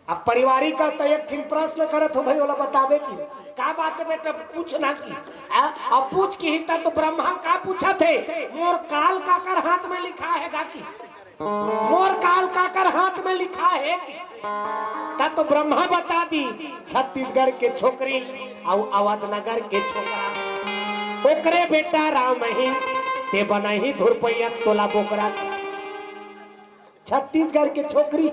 अब पारिवारिक का तो एक ठिन प्रश्न करत हो भाई, ओला बतावे की का बात है बेटा, पूछ ना की। आ, अब पूछ की हिस्सा तो ब्रह्मा का पूछा थे, मोर काल काकर हाथ में लिखा है गा की, मोर काल काकर हाथ में लिखा है की। ता तो ब्रह्मा बता दी, छत्तीसगढ़ के छोकरी अउ अवध नगर के छोकरा, ओकरे बेटा राम ही, ते बना ही धुरपैया तोला बोकरा। छत्तीसगढ़ के छोकरी,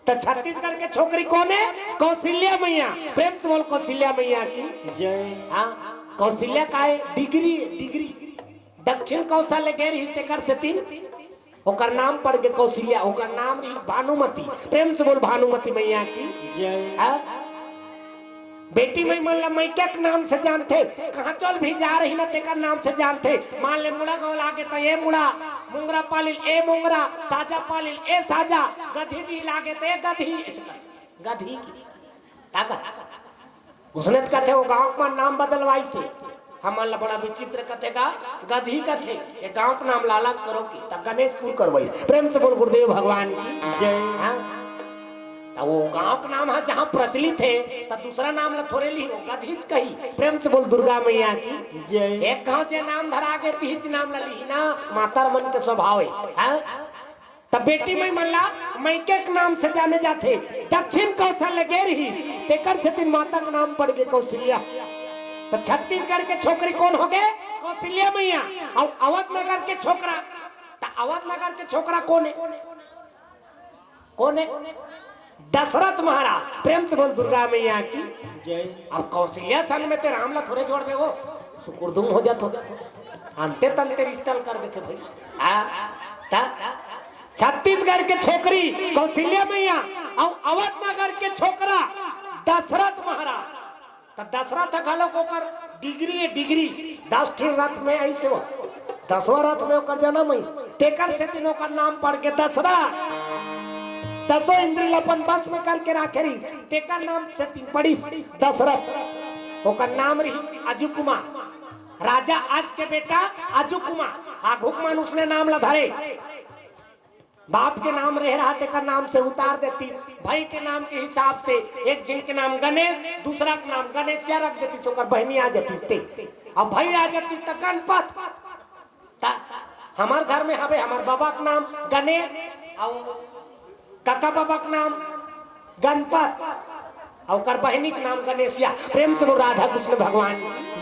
तो छत्तीसगढ़ के छोकरी कौन है? कौशल्या मैया। प्रेम से बोल कौशल्या मैया की जय। हाँ, कौशल्या का है डिग्री, डिग्री दक्षिण कौशल ले गए रही, तेकर सेती ओकर नाम पड़ के कौशल्या, ओकर नाम रही भानुमती। प्रेम से बोल भानुमती मैया की जय। हाँ? बेटी मई मन ला मइका के नाम से जानथे, कहाँ चल भी जा रही ना तेकर नाम से जानथे। मान ले मुड़ा गाँव लागे तो ए मुड़ा, मुंगरा पालिल ए मुंगरा, साजा पालिल ए साजा, गधी डी लागे तो ए गधी, गधी की ताकत। उसने तो कथे वो गाँव का नाम बदलवाई से, हमन ला बड़ा विचित्र कथे गा, गधी कथे, ये गाँव का नाम लाला करो की, तब गणेशपुर करवाई। प्रेम से बोल गुरुदेव भगवान की जय। हाँ? वो गांव के नाम है जहां प्रचलित है, तो दूसरा नाम ला थोरे लिही, वो गधिच कही। प्रेम से बोल दुर्गा मैया की। जय। एक गांव जे नाम धरा गे, तिहिच नाम ला लिही ना, मातर मन के स्वभाव है। हाँ? तब बेटी माई मन ला मायके के नाम से जाने जाथे। दक्षिण कौशल गे रहिस, तेकर सेती माता के नाम पड़ गे कौशल्या। तो छत्तीसगढ़ के छोकरी कोन हो गे? कौशल्या मैया। अउ अवध नगर के छोकरा, तो अवध नगर के छोकरा कोन है? कोन है? दशरथ महाराज। प्रेम से बोल दुर्गा मैया की। जय। अब कौशल्या संग में ते राम ला थोरे जोड़बे, वो सुकुरदुम हो जात हो, अंते तंते रिश्ता ल कर देथे भाई। आ, ता, छत्तीसगढ़ के छोकरी कौशल्या मैया अउ अवध नगर के छोकरा दशरथ महाराज। त दशरथ घलो ओकर डिग्री है, डिग्री। दस ठिन रथ में अइसे हो, दसवां रथ में ओकर जन्म अइस, तेकर सेती ओकर नाम पड़ गे दशरथ। दसों इंद्री ल अपन बस में करके राखे रहिस, तेकर नाम सेती पड़िस दशरथ। ओकर नाम रहिस अजू कुमार। राजा अज के बेटा अजू कुमार। आघू के मन उसने नाम ला धरे। बाप के नाम रहे रहा, तेकर नाम से उतार देती। भाई के नाम के हिसाब से एक झिन के नाम गणेश, दूसरा के नाम गणेशिया रख देती, तो ओकर बहनी आ जाती ते। अब भाई आ जाती त गणपत। त हमार घर में हवे, हमार बाबा के नाम गणेश, अउ काका बाबा के नाम गणपत, अउ ओकर बहनी के नाम गणेशिया। प्रेम से बोल राधा कृष्ण भगवान।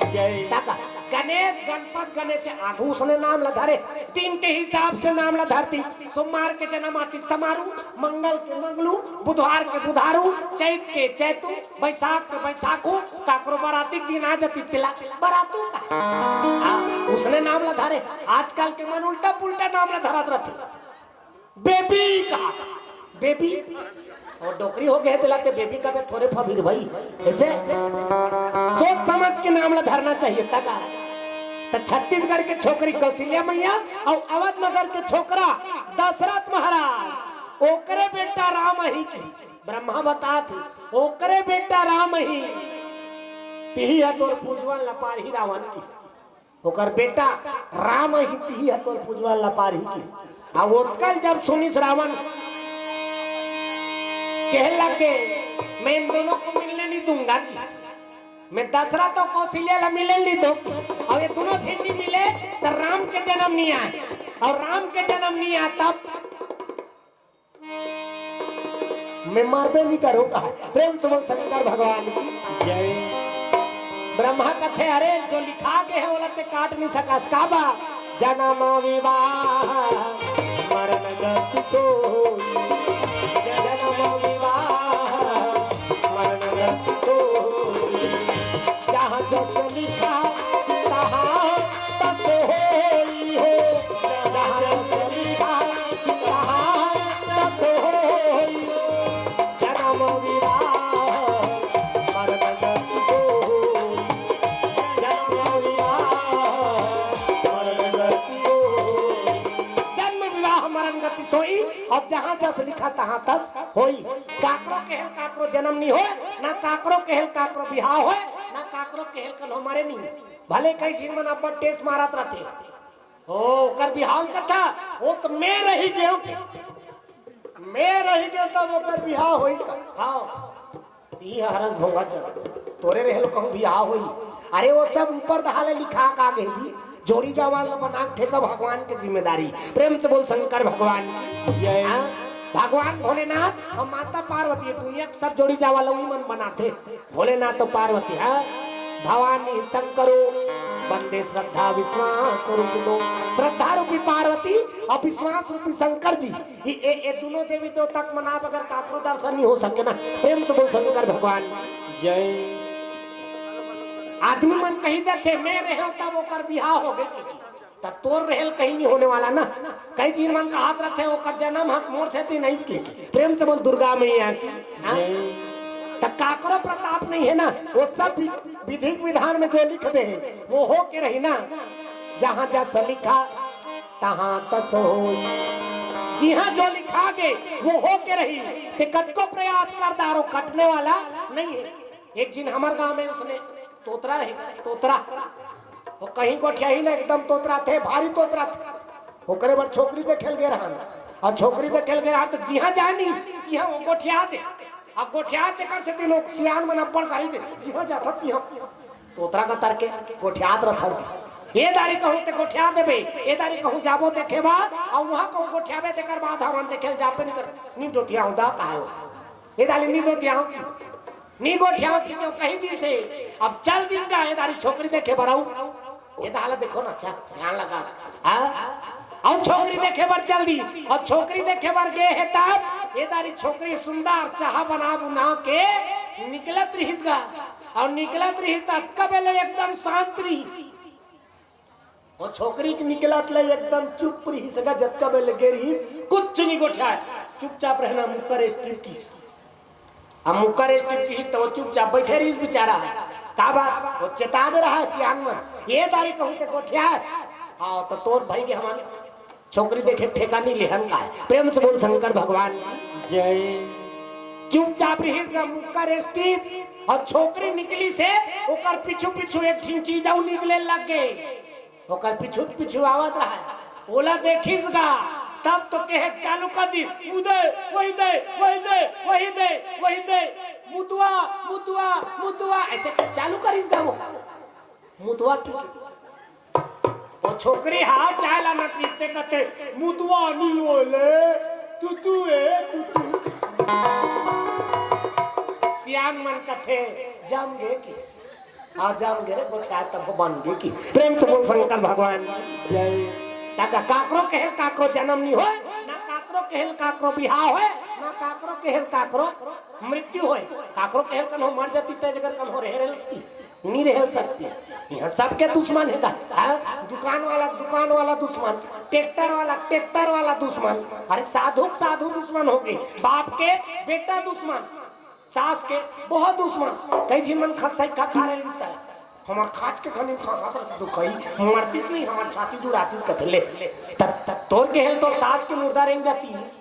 जय। ताका गणेश, गणपत, गणेश, आघू उसने नाम ला धरे। दिन के हिसाब से नाम ला धरती। सोमवार के जन्म आती समारू, मंगल के मंगलू, बुधवार के बुधारू, चैत के चैतू, बैसाख के बैसाखू, काकरो बराती के दिन आ जाती, तिला बरातू का। आ, उसने नाम ला धरे। आजकल के मन उल्टा पुल्टा नाम ला धरत रहती। बेबी कहा, बेबी। अउ डोकरी हो गे हे, तेला ते बेबी कबे थोरे फबीर भाई। ऐसे सोच समझ के नाम ला धरना चाहिए। तका त छत्तीसगढ़ के छोकरी कौशल्या मैया अउ अवध नगर के छोकरा दशरथ महाराज, ओकरे बेटा राम ही की ब्रह्मा बतात हे, ओकरे बेटा राम ही तिही ह तोर पूजवन ला पारही रावण की। ओकर बेटा राम ही तिही ह तोर पूजवन ला पारही की। अब ओतकल जब सुनिस रावण, कहे लग गे, "मैं इन दोनों को मिलने नहीं दूंगा" की। "मैं दशरथ अउ कौशल्या ला मिले नहीं दो।" अब ये दोनों झिन नहीं मिले त राम के जन्म नहीं आए, अउ राम के जन्म नहीं आए तब मैं मरबे नहीं करूं कहा। प्रेम से बोल शंकर भगवान की। जय। ब्रह्मा कथे, "अरे जो लिखा गे हे ओला ते काट नहीं सकस का बा?" जन्म विवाह मरण गति सोई, जन्म विवाह मरण गति सोई, जहाँ जस लिखा तहाँ तस होई हो, जहाँ जस लिखा तहाँ तस होई हो, जन्म विवाह मरण गति सोई, जन्म विवाह मरण गति सोई। जन्म विवाह मरण गति सोई, अउ जहाँ जस लिखा तहाँ तस होई। काकरो केहेल काकरो जन्म नहीं होय, ना काकरो केहेल काकरो बिहाव होय, ना काकरो केहेल कन्हो मरे नहीं। भले कई झिन मन अब्बड़ टेस मारत रथे, ओ, ओकर बिहाव कथा, ओ त मैं रही गेंव, मैं रही गेंव तब ओकर बिहाव होइस का। हाँ, तिही ह हरस भोंगा चल, तोरे रहेल कहूँ बिहाव होई। अरे वो सब ऊपर दहा ले लिखा का गे जी, जोड़ी जवान ला बना के ठेका भगवान के जिम्मेदारी। प्रेम से बोल शंकर भगवान की। जय। हाँ, भगवान भोलेनाथ अउ माता पार्वती, दुनिया के सब जोड़ी जवान ला उही मन बनाथे। भोलेनाथ अउ पार्वती, हाँ, भवानी शंकरो वंदे श्रद्धा विश्वास रूपिणो। श्रद्धा रूपी पार्वती अउ विश्वास रूपी शंकर जी, ये, ये, ये दोनों देवी देवता के मना बगैर काकरो दर्शन नहीं हो सके ना। प्रेम से बोल शंकर भगवान। जय। आदमी मन कही देथे, "मैं रहेंव तब ओकर बिहाव हो गे" की, की। त तोर रहेल कहीं नहीं होने वाला ना। कई झिन मन कहत रथे, "ओकर जन्म हक मोर सेती नहीं" की, की। प्रेम से बोल दुर्गा मैया की। हाँ? जय। त काकरो प्रताप नहीं है ना, वो सब वि-, विधि विधान में जो लिख दे हे, वो हो के रही ना। जहाँ जस लिखा तहाँ तस होई। जिहाँ जो लिखा गे, वो हो के रही। ते कतको प्रयास कर डारो, कटने वाला नहीं है। एक झिन हमर गांव में उसने तोतरा है, तोतरा। वो कहीं गोठियाही ना, एकदम तोतरा थे, भारी तोतरा थे। ओकरे बर छोकरी देखे ल गे रहन। अउ छोकरी देखे ल गे रहन त जिहाँ जानी, तिहाँ वो गोठिया दे। अब गोठियात तेकर सेती लोग सियान मन अब्बड़ कहिथे, जिहां जाथस तिहां तोतरा कतर के गोठियात रथस। ए दारी कहूं ते गोठिया देबे, ए दारी कहूं जाबो देखे बर, अउ उहां कहूं गोठियाबे तेकर बाद हमन देखे ल जाबे नइ कर। नी दोतियाहूं दा कहाय हो। ए दारी नी दोतियाहूं, नी गोठियाहूं कि तो कहि दिस हे। अब चल दिस गा, ए दारी छोकरी देखे बर अउ ए दाला देखो ना, अच्छा ध्यान लगा। हाँ? अउ छोकरी देखे बर चल दिस, अउ छोकरी देखे बर गे हे तब ए दारी छोकरी सुंदर चाहा बना बुना के निकलत रिहिस गा, अउ निकलत रिहिस त अतका बेले एकदम शांत रिहिस। ओ छोकरी के निकलत ले एकदम चुप रिहिस गा, जतका बेले गे रिहिस कुछ नी गोठियाय, चुपचाप रहना मुक्कर स्टीव किस। अब मुक्कर स्टीव किस त ओ चुपचाप बइठे रिहिस बिचारा। का बात? ओ चेता दे रहा हे सियान मन, ए दारी कहूं ते गोठियास। हाँ, त तोर भई गे हमन छोकरी देखे ठेका नी लेहन का हे। प्रेम से बोल शंकर भगवान की जय। चुपचाप रिहिस गा मुक्कर स्टीव, अउ छोकरी निकलिस हे ओकर पीछू पीछू एक ठिन चीज अउ निकले लग गे। ओकर पीछू पीछू आवत रहा हे, ओला देखिस गा, तब तो कहे चालू कर दिस, "उदय, वही दे, वही दे, वही दे, वही दे, मुतवा, मुतवा, मुतवा।" अइसे चालू करिस गा वो, मुतवा की। ओ छोकरी हा चाय ला नकली ते कथे, "मुतवा नी ओले, तुतु ए, तुतु।" सियान मन कथे, "जम गे किस।" आ जाम गे रे गोठिया तब बन गे कि। प्रेम से बोल शंकर भगवान की जय। ताका काकरो कहेल काकरो जन्म नी होय, ना काकरो कहेल काकरो बिहाव होय, ना काकरो कहेल काकरो मृत्यु होय। काकरो कहेल कन्हो मर जातिस त जगर कन्हो रहे रहतिस, नी रहे सकतिस। इहां सबके दुश्मन हे गा। हाँ? दुकान वाला दुकान वाला दुश्मन, ट्रैक्टर वाला ट्रैक्टर वाला दुश्मन, अरे साधु के साधु दुश्मन होगे, बाप के बेटा दुश्मन। सास के बहुत दुश्मन। कई झिन मन खसई खा खा रहे रिहिस हे। हमर खाच के घनी खांसत रहिस दुखई, मरतिस नहीं, हमर छाती जुड़ातिस कथे ले। त, त तोर कहेल तोर सास के मुर्दा रेंग जातिस,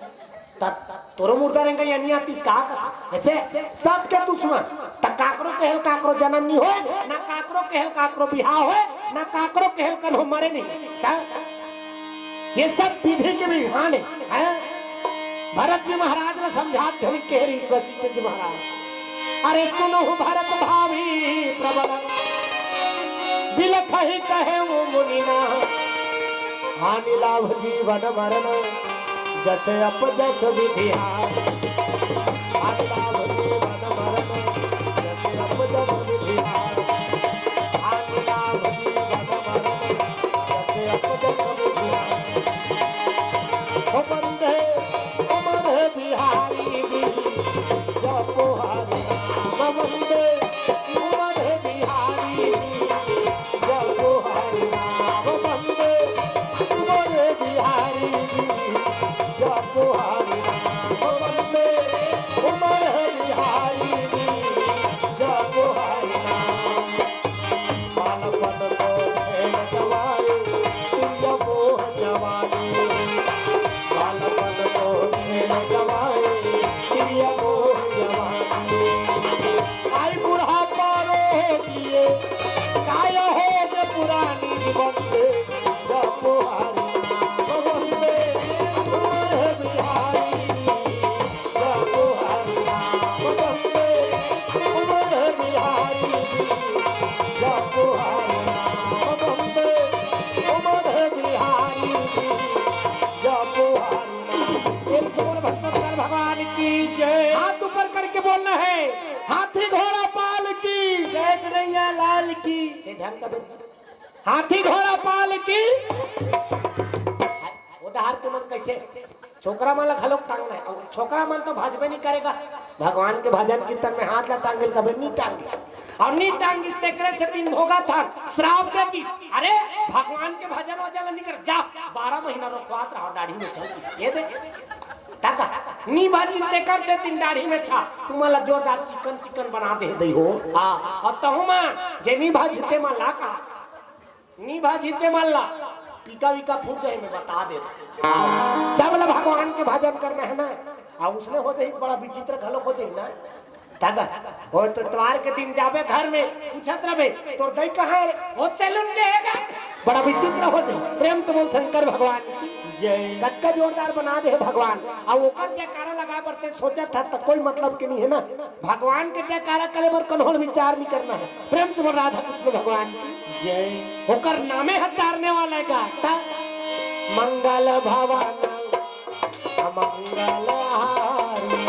त तोरो मुर्दा रेंग या नी आतिस का कथे? अइसे सबके दुश्मन। त काकरो कहेल काकरो जन्म नी होय, ना काकरो कहेल काकरो बिहाव होय, ना काकरो कहेल कन्हो मरे नहीं। त ये सब विधि के विधान हे, हैं? भरत जी महाराज ला समझात घनी कहे रिहिस वशिष्ठ जी महाराज, "अरे सुनहु भरत भावी प्रबल, बिलखहि कहे मुनिना, हानि लाभ जीवन मरण, जस अप जस विधि हार।" हानि लाभ जीवन मरण, जस अप जस विधि हार। हानि लाभ जीवन मरण, जस अप जस विधि हार। ओ वंदे उमर बिहारी जी, जपो हरि नाम वंदे उमर बिहारी जी, जपो हरि नाम वंदे उमर बिहारी जी, जपो हरि नाम वंदे उमर बिहारी जी, जपो हरि नाम। बालपन को खेल गवाए, प्रिय मोह जवानी। बालपन को खेल गवाए, प्रिय मोह जवानी। आई बुढ़ापा रो दिए, काय हो जे पुरानी बंदे, जपो हरि नाम वंदे उमर बिहारी। जपो हरि नाम वंदे उमर बिहारी जी। जपो हरि नाम वंदे उमर बिहारी जी। जपो हरि नाम। एक बोल भटनागर भगवान की जय। हाथ ऊपर करके बोलना है, हाथी घोड़ा पाल की। जय कन्हैया लाल की। ये झन का बच्ची। हाथी घोड़ा पाल की। ओ डहर के मन कइसे? छोकरा मन ला घलोक टांगना हे। अउ छोकरा मन तो भजबे नी करे गा। भगवान के भजन कीर्तन में हाथ ला टांगे ल कबे नी टांगे। अउ नी टांगे तेकरे सेती भोगाथन, श्राप देतिस। अरे, भगवान के भजन वजन ला नी कर, जा, बारह महीना रोखवात रहा, दाढ़ी में छा। ये दे। ताका, नी भजिस तेकर सेती दाढ़ी में छा। तुमन ला जोरदार चिकन चिकन बना दे दई हो। हाँ, अउ तहूं मन, जे नी भजिस ते मन ला का नी भजिस ते मन ला, पीका वीका फूट जाही, मैं बता देत हूं। सब ला भगवान के भजन करना हे ना, अउ उसने हो जाही, बड़ा विचित्र घलोक हो जाही ना। दादा, ओ तो इतवार के दिन जाबे घर में, पूछत रहिबे, "तोर दई कहां हे रे?" "ओ सैलून गे हे गा।" बड़ा विचित्र हो जाए। प्रेम से बोल शंकर भगवान की। जय। कतका जोरदार बना दे हे भगवान। अउ ओकर जयकारा लगाए बर ते सोचत हस त कोई मतलब के नहीं है ना। भगवान के जयकारा करे बर कन्हों विचार नहीं करना है। प्रेम से बोल राधा कृष्ण भगवान की। जय। ओकर नामे ह तारने वाला हे गा। त मंगल भवन अमंगल हारी,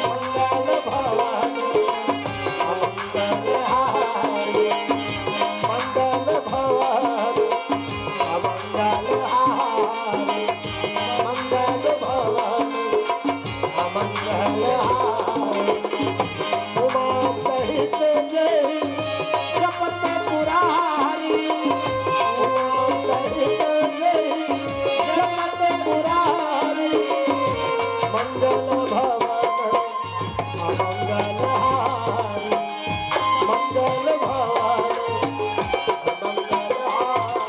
मंगल भवन अमंगल हारी, मंगल भवन अमंगल हारी, मंगल भवन अमंगल हारी। उमा सहित जय जपत पुरारी, उमा सहित जय जपत पुरारी। मंगल भवन अमंगल हारी, मंगल भवन अमंगल हारी।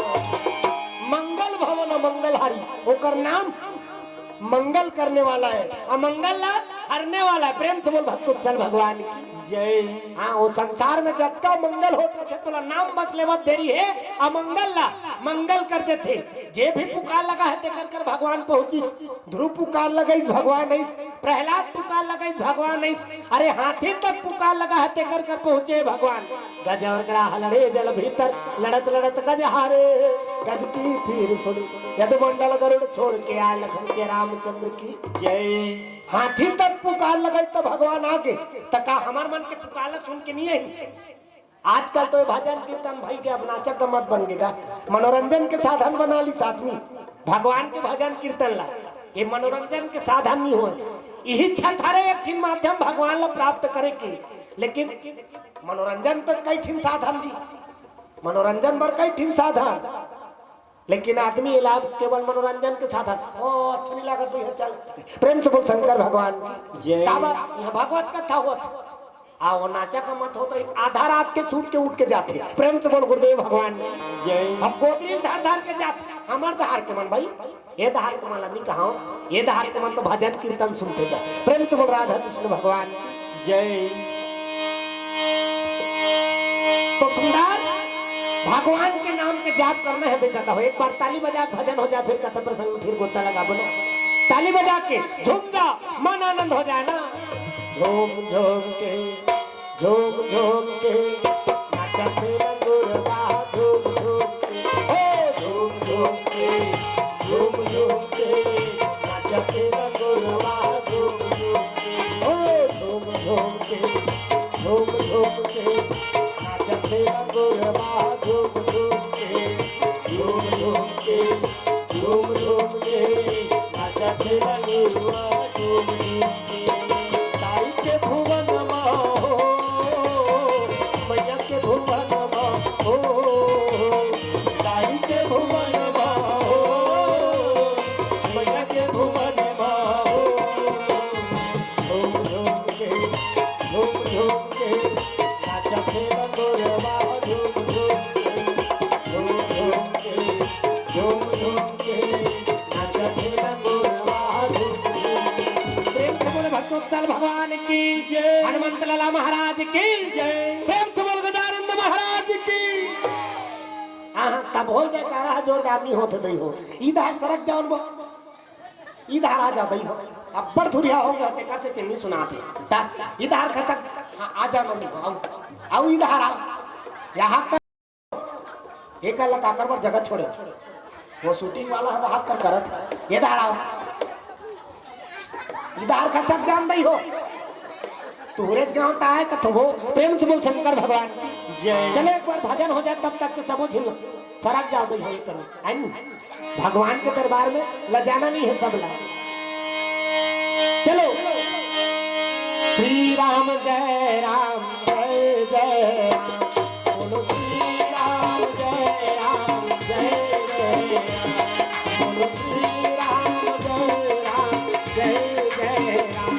मंगल भवन अमंगल हारी, ओकर नाम मंगल करने वाला है, अमंगल ला हरने वाला है। प्रेम से बोल भक्तवत्सल भगवान की। जय। हाँ, वो संसार में जतका मंगल होत रथे, तोला नाम बस लेवत देरी हे, अमंगल ला मंगल कर देथे। जे भी पुकार लगा हे, तेकर कर भगवान पहुंचिस। ध्रुव पुकार लगाइस, भगवान आइस। प्रहलाद पुकार लगाइस, भगवान आइस। अरे, हाथी तक पुकार लगा हे, तेकर कर पहुंचे भगवान। गज अउ ग्राह लड़े जल भीतर, लड़त लड़त गज हारे। गज की पीर सुनी यदुमंडल गरुड़, छोड़ के आए लखन सिया रामचंद्र की। जय। हाथी तक पुकार लगाइस त भगवान आगे, त का हमर मन के पुकार ला सुन के नहीं आही? आजकल तो ये भजन कीर्तन भई के अब नाचा गम्मत बन गे गा, मनोरंजन के साधन बना लिस आदमी भगवान के भजन कीर्तन ला। ये मनोरंजन के साधन नहीं होय, इही छत हरे एक ठिन माध्यम भगवान ला प्राप्त करे के। लेकिन मनोरंजन तो कई ठिन साधन जी, मनोरंजन बर कई ठिन साधन, लेकिन आदमी ये ला केवल मनोरंजन के साधन। ओ, अच्छा नहीं लागत भैया, चल। प्रेम से बोल शंकर भगवान की। जय। काबर? यहाँ भागवत कथा होत। आ, वो नाचा गम्मत होत रही, आधा रात के सूत के उठ के जाथे। प्रेम से बोल गुरुदेव भगवान की। जय। अब गोदरी धर धर के जाथे, हमर धार के मन भाई, ये धार के मन ला नहीं कहाओ, ये धार के मन तो भजन कीर्तन सुनथे गा। प्रेम से बोल राधा कृष्ण भगवान की। जय। तो सुंदर भगवान के नाम के जाप करना है बेटा, हो एक बार ताली बजा के भजन हो जाए, फिर कथा प्रसंग में फिर गोता लगा बोलो। ताली बजा के झूम जा, मन आनंद हो जाए ना। झूम झूम के, झूम झूम के, नाचत रंगुरवा झूम झूम के, हो झूम झूम के, झूम झूम के, नाचत रंगुरवा झूम झूम के, हो झूम झूम के, झूम झूम के, नाचत रंगुरवा झूम झूम के, झूम झूम के, झूम झूम के, नाचत रंगुरवा झूम झूम के। ताई के भुवन मा हो, मैया के भुवन मा हो, ताई के भुवन मा हो, मैया के भुवन मा हो। झूम झूम के, झूम झूम के, नाचत हे रंगोरवा। झूम झूम के, झूम झूम के, झूम झूम के, नाचत हे रंगोरवा। झूम झूम के। प्रेम से बोले भक्तवत्सल भगवान की जय। हनुमंत लाला महाराज की जय। प्रेम से बोल गजानंद महाराज की। हाँ, हाँ, तब हो जयकारा जोरदार नहीं होत हे दई हो। इधर सरक जाओ बो। इधर आ जा दई हो। अब्बड़ धुरिया हो गया, तेकर से तेमनी सुनात हे। ता, इधर खसक, हाँ, आ जा मम्मी हो, आओ। आओ इधर आओ। यहाँ तक। एक अलग काकर बर जगह छोड़े। वो shooting वाला है, वो हाथ कर करत। इधर आओ। इधर खसक जान दई हो। तुहरेच गांव ता है कथो वो। प्रेम से बोल शंकर भगवान की जय। चलो एक बार भजन हो जाए, तब तक के सबो झिन सरक जाओ दई हो, ये करो। आइन। भगवान के दरबार में लजाना नहीं है सबला। चलो। श्री राम जय राम जय जय राम। बोलो श्री राम जय राम जय जय राम। बोलो श्री राम जय राम जय जय राम।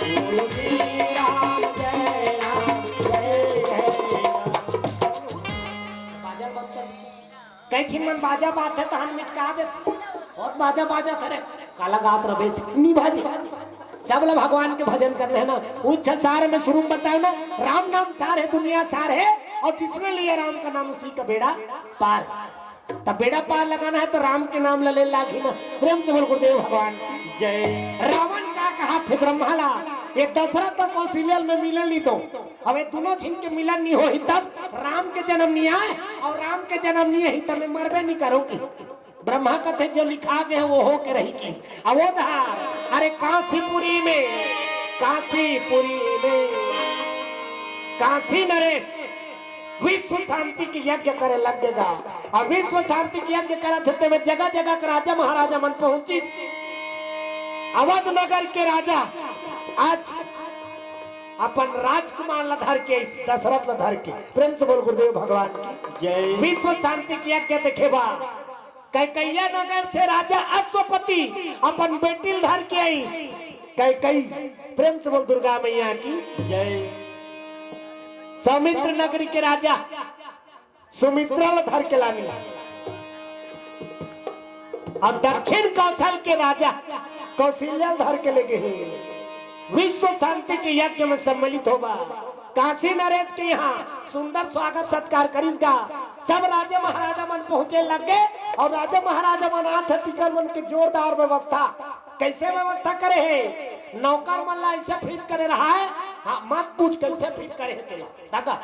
बोलो श्री राम जय राम जय जय राम। बाजा बंद कर। कई झिन मन बाजा बाजथे तहन मिटका देथे। बहुत बाजा बाजथे रे, काला गात रबे से। नी बाजे। सब ला भगवान के भजन करना है ना। उच्च सार में शुरू में बताओ ना, राम नाम सार है, दुनिया सार है, और जिसने लिया राम का नाम उसी का बेड़ा पार। त बेड़ा पार लगाना हे त राम के नाम ल ले लागही ना। प्रेम से बोल गुरुदेव भगवान की। जय। रावण का कहाथे ब्रह्मा ला, ये दशरथ अउ कौशल्या ल मैं मिले नइ दों। अब ये दूनों झिन के मिलन नइ होही तब राम के जनम नइ आय, अउ राम के जनम नइ होही तब मैं मरबे नइ करों कि। ब्रह्मा कथे जो लिखा गे हे वो हो के रही कि। अवो धार, अरे काशीपुरी में, काशीपुरी में काशी नरेश विश्व शांति के यज्ञ करे लग गे गा। अउ विश्व शांति के यज्ञ करत हे तेमे जगह जगह के राजा महाराजा मन पहुंचिस। अवध नगर के राजा आज अपन राजकुमार ला धर के आइस, दशरथ ला धर के। प्रेम से बोल गुरुदेव भगवान की। जय। विश्व शांति के यज्ञ देखे बर कैकैया नगर से राजा अश्वपति अपन बेटी ला धर के आइस। कैकई, प्रेम से बोल दुर्गा मैया की। जय। सौमित्र नगरी के राजा सुमित्रा ला धर के लानिस। अब दक्षिण कौशल के राजा कौशल्या ला धर के ले गे हे। विश्व शांति के यज्ञ में सम्मिलित होबा। काशी नरेश के यहाँ सुंदर स्वागत सत्कार करिस गा। सब राजा महाराजा मन पहुंचे लग गे अउ राजा महाराजा मन आथे, तिकर मन के जोरदार व्यवस्था। कैसे व्यवस्था करे हे? नौकर मन ला ऐसे फिट करे रहा है। हाँ, मत पूछ कैसे फिट करे हे तेला। दादा,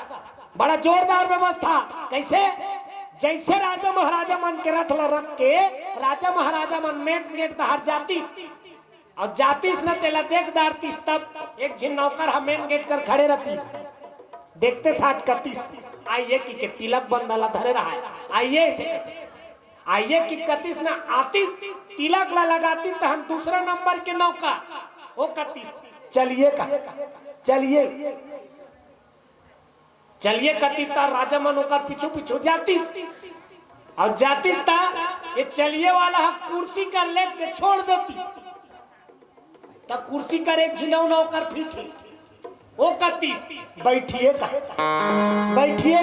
बड़ा जोरदार व्यवस्था। कैसे? जैसे राजा महाराजा मन के रथ ला रख के राजा महाराजा मन मेन गेट डहर जातिस, अउ जातिस न तेला देख डारतिस, तब एक झिन नौकर ह मेन गेट कर खड़े रहतिस। देखते साथ कतिस, "आइए" कि के तिलक बंदा ला धरे रहा है, "आइए" ऐसे कतिस। "आइए" कि कतिस न आतिस, तिलक ला लगातिस, तहन दूसरा नंबर के नौकर वो कतिस, "चलिए" का, "चलिए, चलिए" कतिस, त राजा मन ओकर पीछू पीछू जातिस। अउ जातिस त ये "चलिए" वाला ह कुर्सी कर लेके छोड़ देतिस। त कुर्सी कर एक झिन अउ नौकर फिट हे, वो कतिस, "बैठिए" का, "बैठिए,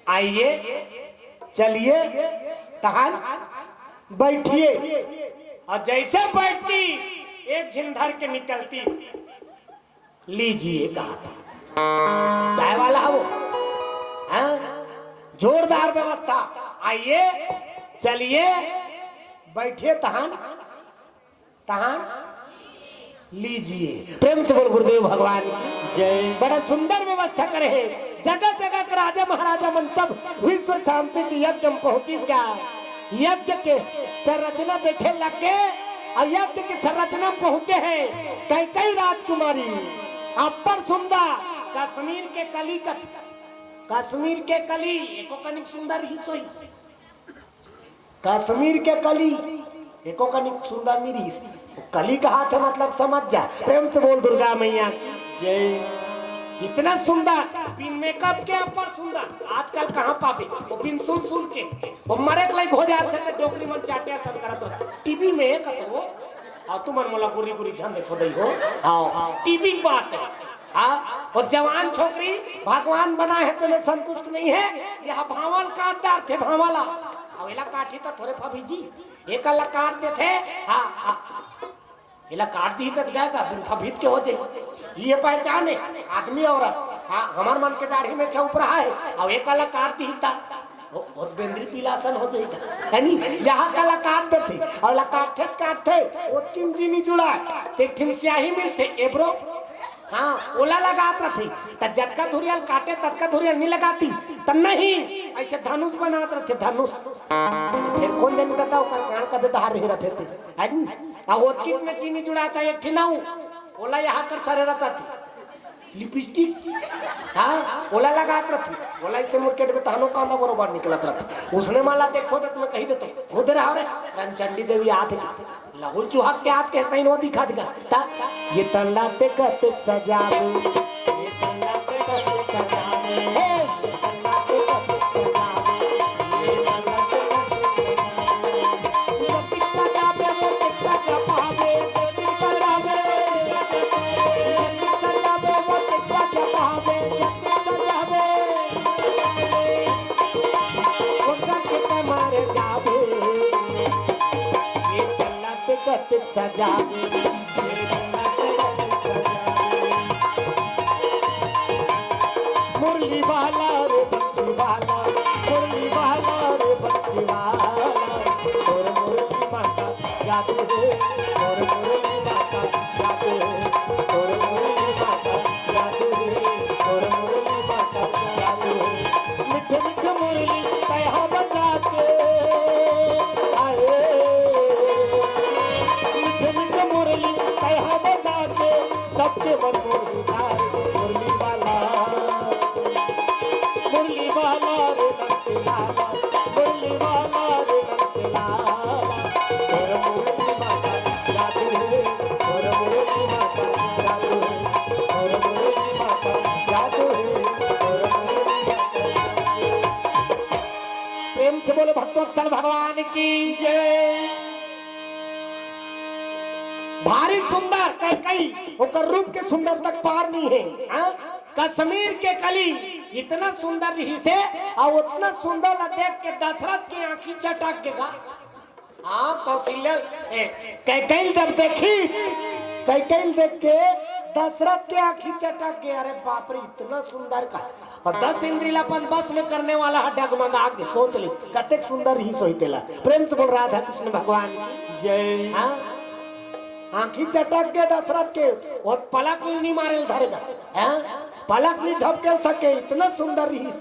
आइए, चलिए, तहन बैठिए।" अउ जैसे बैठतिस, एक झिन धर के निकलतिस, "लीजिए" कहा था। चाय वाला है वो। हाँ? जोरदार व्यवस्था। "आइए, चलिए, बैठिए, तहन, तहन लीजिए।" प्रेम से बोल गुरुदेव भगवान की। जय। बड़ा सुंदर व्यवस्था करे हे। जगह जगह के राजा महाराजा मन सब विश्व शांति के यज्ञ में पहुंचिस गा। यज्ञ के संरचना देखे लग गे अउ यज्ञ के संरचना में पहुंचे हे कैकई राजकुमारी। अब्बड़ सुंदर, कश्मीर के कली कथ-, कश्मीर के कली एको कनिक सुंदर ही सोई। कश्मीर के कली एको कनिक सुंदर नइ रिहिस। कली कहाथे मतलब समझ जा। प्रेम से बोल दुर्गा मैया की। जय। इतना सुंदर, बिन मेकअप के अब्बड़ सुंदर। आजकल कहाँ पाबे? वो बिन सुल सुल के, वो मरे के लायक हो जाथे त डोकरी मन चाटे असन करत रह। टीवी में कतको, अउ तुमन मोला गुरी गुरी झन देखो दई हो। हाँ, टीवी के बात हे। हाँ, वो जवान छोकरी भगवान बनाए हे, तेमे संतुष्ट नइ हे, ये भांवल काट डारथे, भांवल ला। अउ एला काटही त थोरे फभीजी, एकर ला काट देथे, हाँ, हाँ। एला काट दिही त गा, बिन फभीत के हो जाही। ये पहचान हे, आदमी औरत। हाँ, हमर मन के दाढ़ी में छउपरा हे, अउ एकर ला काट दिही त ओ, ओ बेंदरी पीला असन हो जाही, है नी? यहाँ का ला काट देथे, अउ ला काटथे, काटथे, ओतकिन जी नइ जुड़ाय, त एक ठिन स्याही मिलथे, एब्रो। हाँ, ओला लगात रथे, त जतका धुरिया ल काटे, ततका धुरिया नइ लगातिस, त नहीं, ऐसे धनुष बनात रथे, धनुष। फेर कोन जनी कता ओकर कान कते धार रहे रथे ते, है नी? अउ ओतकिन में जी नइ जुड़ाय त एक ठिन अउ, ओला यहाँ कर सरे रथे। लिपस्टिक, हाँ, ओला लगात रथे, ओला ऐसे मुरकेट में तहनो कांदा बरोबर निकलत रथे। उसने माला देखो त तुम्हें कही देतो, खुद रहा रे, रंचंडी देवी आथे, लहुल चुहा के आत के सैन वो दिखा दिखा। ता, ये तल्ला ते कते सजावे, ये तल्ला ते कते सजावे, हे, ये तल्ला ते कते सजावे, ये तल्ला ते कते सजावे। सजावे। मुरली वाला रे बंसी वाला, मुरली वाला तोर मुरली माता जादू है, तोर मुरली माता जादू है, तोर मुरली माता जादू है। मीठे मीठे मुरली तैहा बजा के, आए, मीठे मीठे मुरली तैहा बजा के, सबके मन मोह उधार, मुरली वाला, मुरली वाला रे नंद लाला, मुरली वाला रे नंद लाला, तोर मुरली माता जादू है, तोर मुरली माता जादू है, तोर मुरली माता जादू है, तोर मुरली माता जादू है। प्रेम से बोले भक्तवत्सल भगवान की जय। भारी सुंदर कैकई, ओकर रूप के सुंदर तक पार नहीं है। हाँ? कश्मीर के कली इतना सुंदर रहिसे, अउ उतना सुंदर ला देख के दशरथ के आंखी चटक गे गा। हाँ, कौशल्या, ए, कैकई जब देखी, कैकई देख के दशरथ के आंखी चटक गे। अरे बाप रे, इतना सुंदर का, अउ दस इंद्री ला अपन बस में करने वाला ह डगमगा गे। सोच ले, कतेक सुंदर रहिस होही तेला। प्रेम से बोल राधा कृष्ण भगवान की जय। हाँ? आंखी चटक गे दशरथ के, वो पलक नहीं मारे ल धर गा। हाँ? पलक नहीं झपके सके, इतना सुंदर रहिस।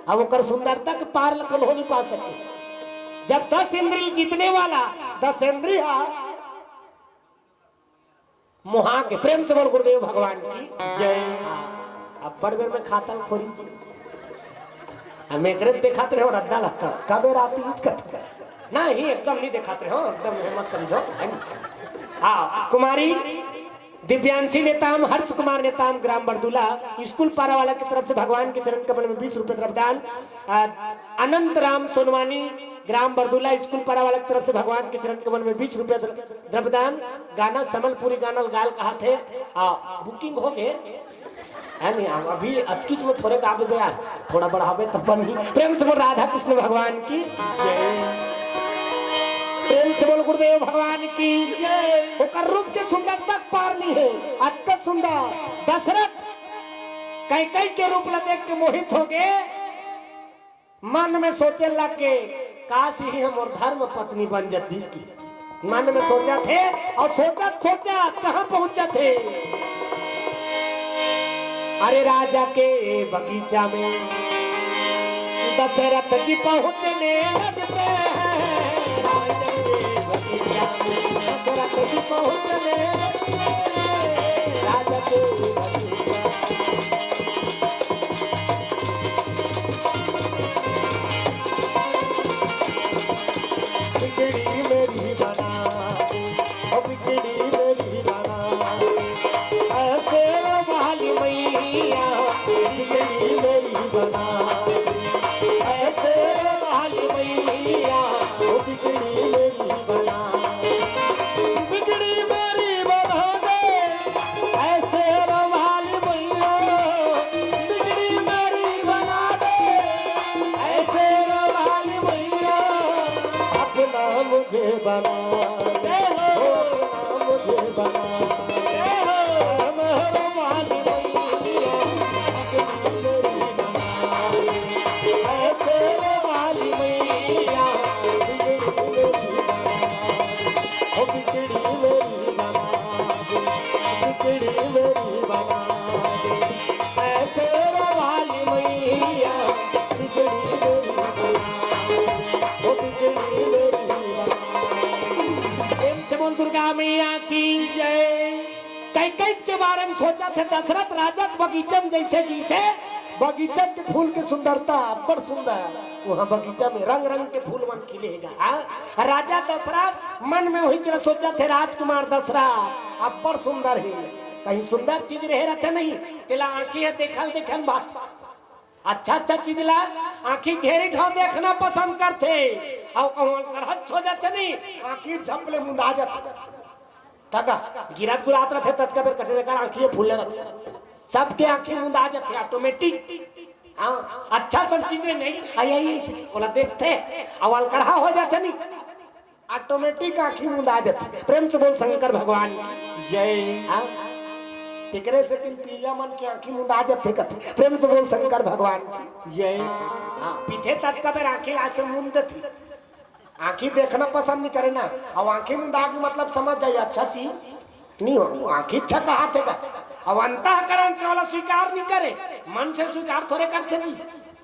अब ओकर सुंदरता के पार ल कबो नहीं पा सके। जब दस इंद्री जीतने वाला, दस इंद्री हा, मोहा के। प्रेम से बोल गुरुदेव भगवान की जय। हाँ, अब बड़ बेर में खाता खोरी जी। हम एकरे देखात रहे हो रद्दा ला, कबे राती इस कत नहीं, एकदम नहीं देखात रहे हो, एकदम ये मत समझो। हाँ, कुमारी दिव्यांशी नेताम, हर्ष कुमार नेताम, ग्राम बरदुला, स्कूल पारा वाला की तरफ से भगवान के चरण कमल में बीस रुपए द्रव्यदान। आ, अनंत राम सोनवानी, ग्राम बरदुला, स्कूल पारा वाला की तरफ से भगवान के चरण कमल में बीस रुपए द्र-, द्रव्यदान। गाना समलपुरी गाना गाल कहा थे, आ, बुकिंग हो गए, है नहीं? अब अभी अतकीच में थोरे गा देबे यार, थोड़ा बढ़ावे तब बनी। प्रेम से बोल राधा कृष्ण भगवान की जय। प्रेम से बोल गुरुदेव भगवान की जय। ओकर रूप के सुंदरता के पार नहीं है। अत्यंत सुंदर दशरथ कैकई के रूप ला देख के मोहित हो गए। मन में सोचे लग के, काश ही हमर धर्म पत्नी बन जतिस की। मन में सोचत हे अउ सोचत सोचत कहाँ पहुंचत हे? अरे राजा के बगीचा में दशरथ जी पहुंचने लगते हैं। राजा के बगीचा में दशरथ जी पहुंचने लगते हैं। राजा के बगीचा बिगड़ी मेरी बना दे, ओ बिगड़ी मेरी बना दे। ऐ शेरों वाली मैया, बिगड़ी मेरी बना दे। ऐ शेरों वाली मैया, ओ बिगड़ी मेरी बना दे। बिगड़ी मेरी बना दे, ऐ शेरों वाली मैया, बिगड़ी मेरी बना दे, ऐ शेरों वाली मैया, अपना मुझे बना दे, ओ अपना मुझे बना दे, ऐ शेरों वाली मैया, अपना मेरी बना दे, ऐ शेरों वाली मैया, बिगड़ी मेरी बना दे, ओ बिगड़ी मेरी बना दे, बिगड़ी मेरी बना दे। ऐ शेरों वाली मैया, बिगड़ी मेरी बना दे, ओ बिगड़ी मेरी बना दे। प्रेम से बोल दुर्गा मैया की जय। कैकई के बारे में सोचत हे दशरथ राजा के बगीचा में, जैसे जैसे बगीचा के फूल के सुंदरता, बड़ सुंदर। वहाँ बगीचा में रंग रंग के फूल मन खिले हे गा। हाँ? राजा दशरथ मन में वही चला सोचत हे, राजकुमार दशरथ अब्बड़ सुंदर हे, कहीं सुंदर चीज रहे रहते नहीं, तेला आँखी हे देखल देखन बात। अच्छा अच्छा चीज ला आँखी घेरी घाव देखना पसंद करथे, अउ कहूँ अलकरहा हो जाथे नहीं, आँखी झप ले मुंदा जाथे। तका गिरत गुरात रथे, ततका बेर कथे, "देखा, आँखी फूले रथे।" सबके आँखी मुंदा जथे ऑटोमेटिक। हाँ, अच्छा सब चीज रे नहीं, आई, आई, आई, ओला देखथे, अउ अलकरहा हो जाथे नहीं, ऑटोमेटिक आँखी मुंदा जथे। प्रेम से बोल शंकर भगवान की जय। हाँ, तेकरे से तीन पीला मन के आँखी मुंदा जथे कथे। प्रेम से बोल शंकर भगवान की जय। हाँ, पीथे ततका बेर आँखी ला से मुंद देथे। आंखी देखना पसंद नहीं करे ना। अब आंखी मुंदा के मतलब समझ जाइए, अच्छा चीज नहीं हो, आंखी अच्छा कहा थे का। अब अंतःकरण से वाला स्वीकार नहीं करे, मन से स्वीकार थोड़े करते जी।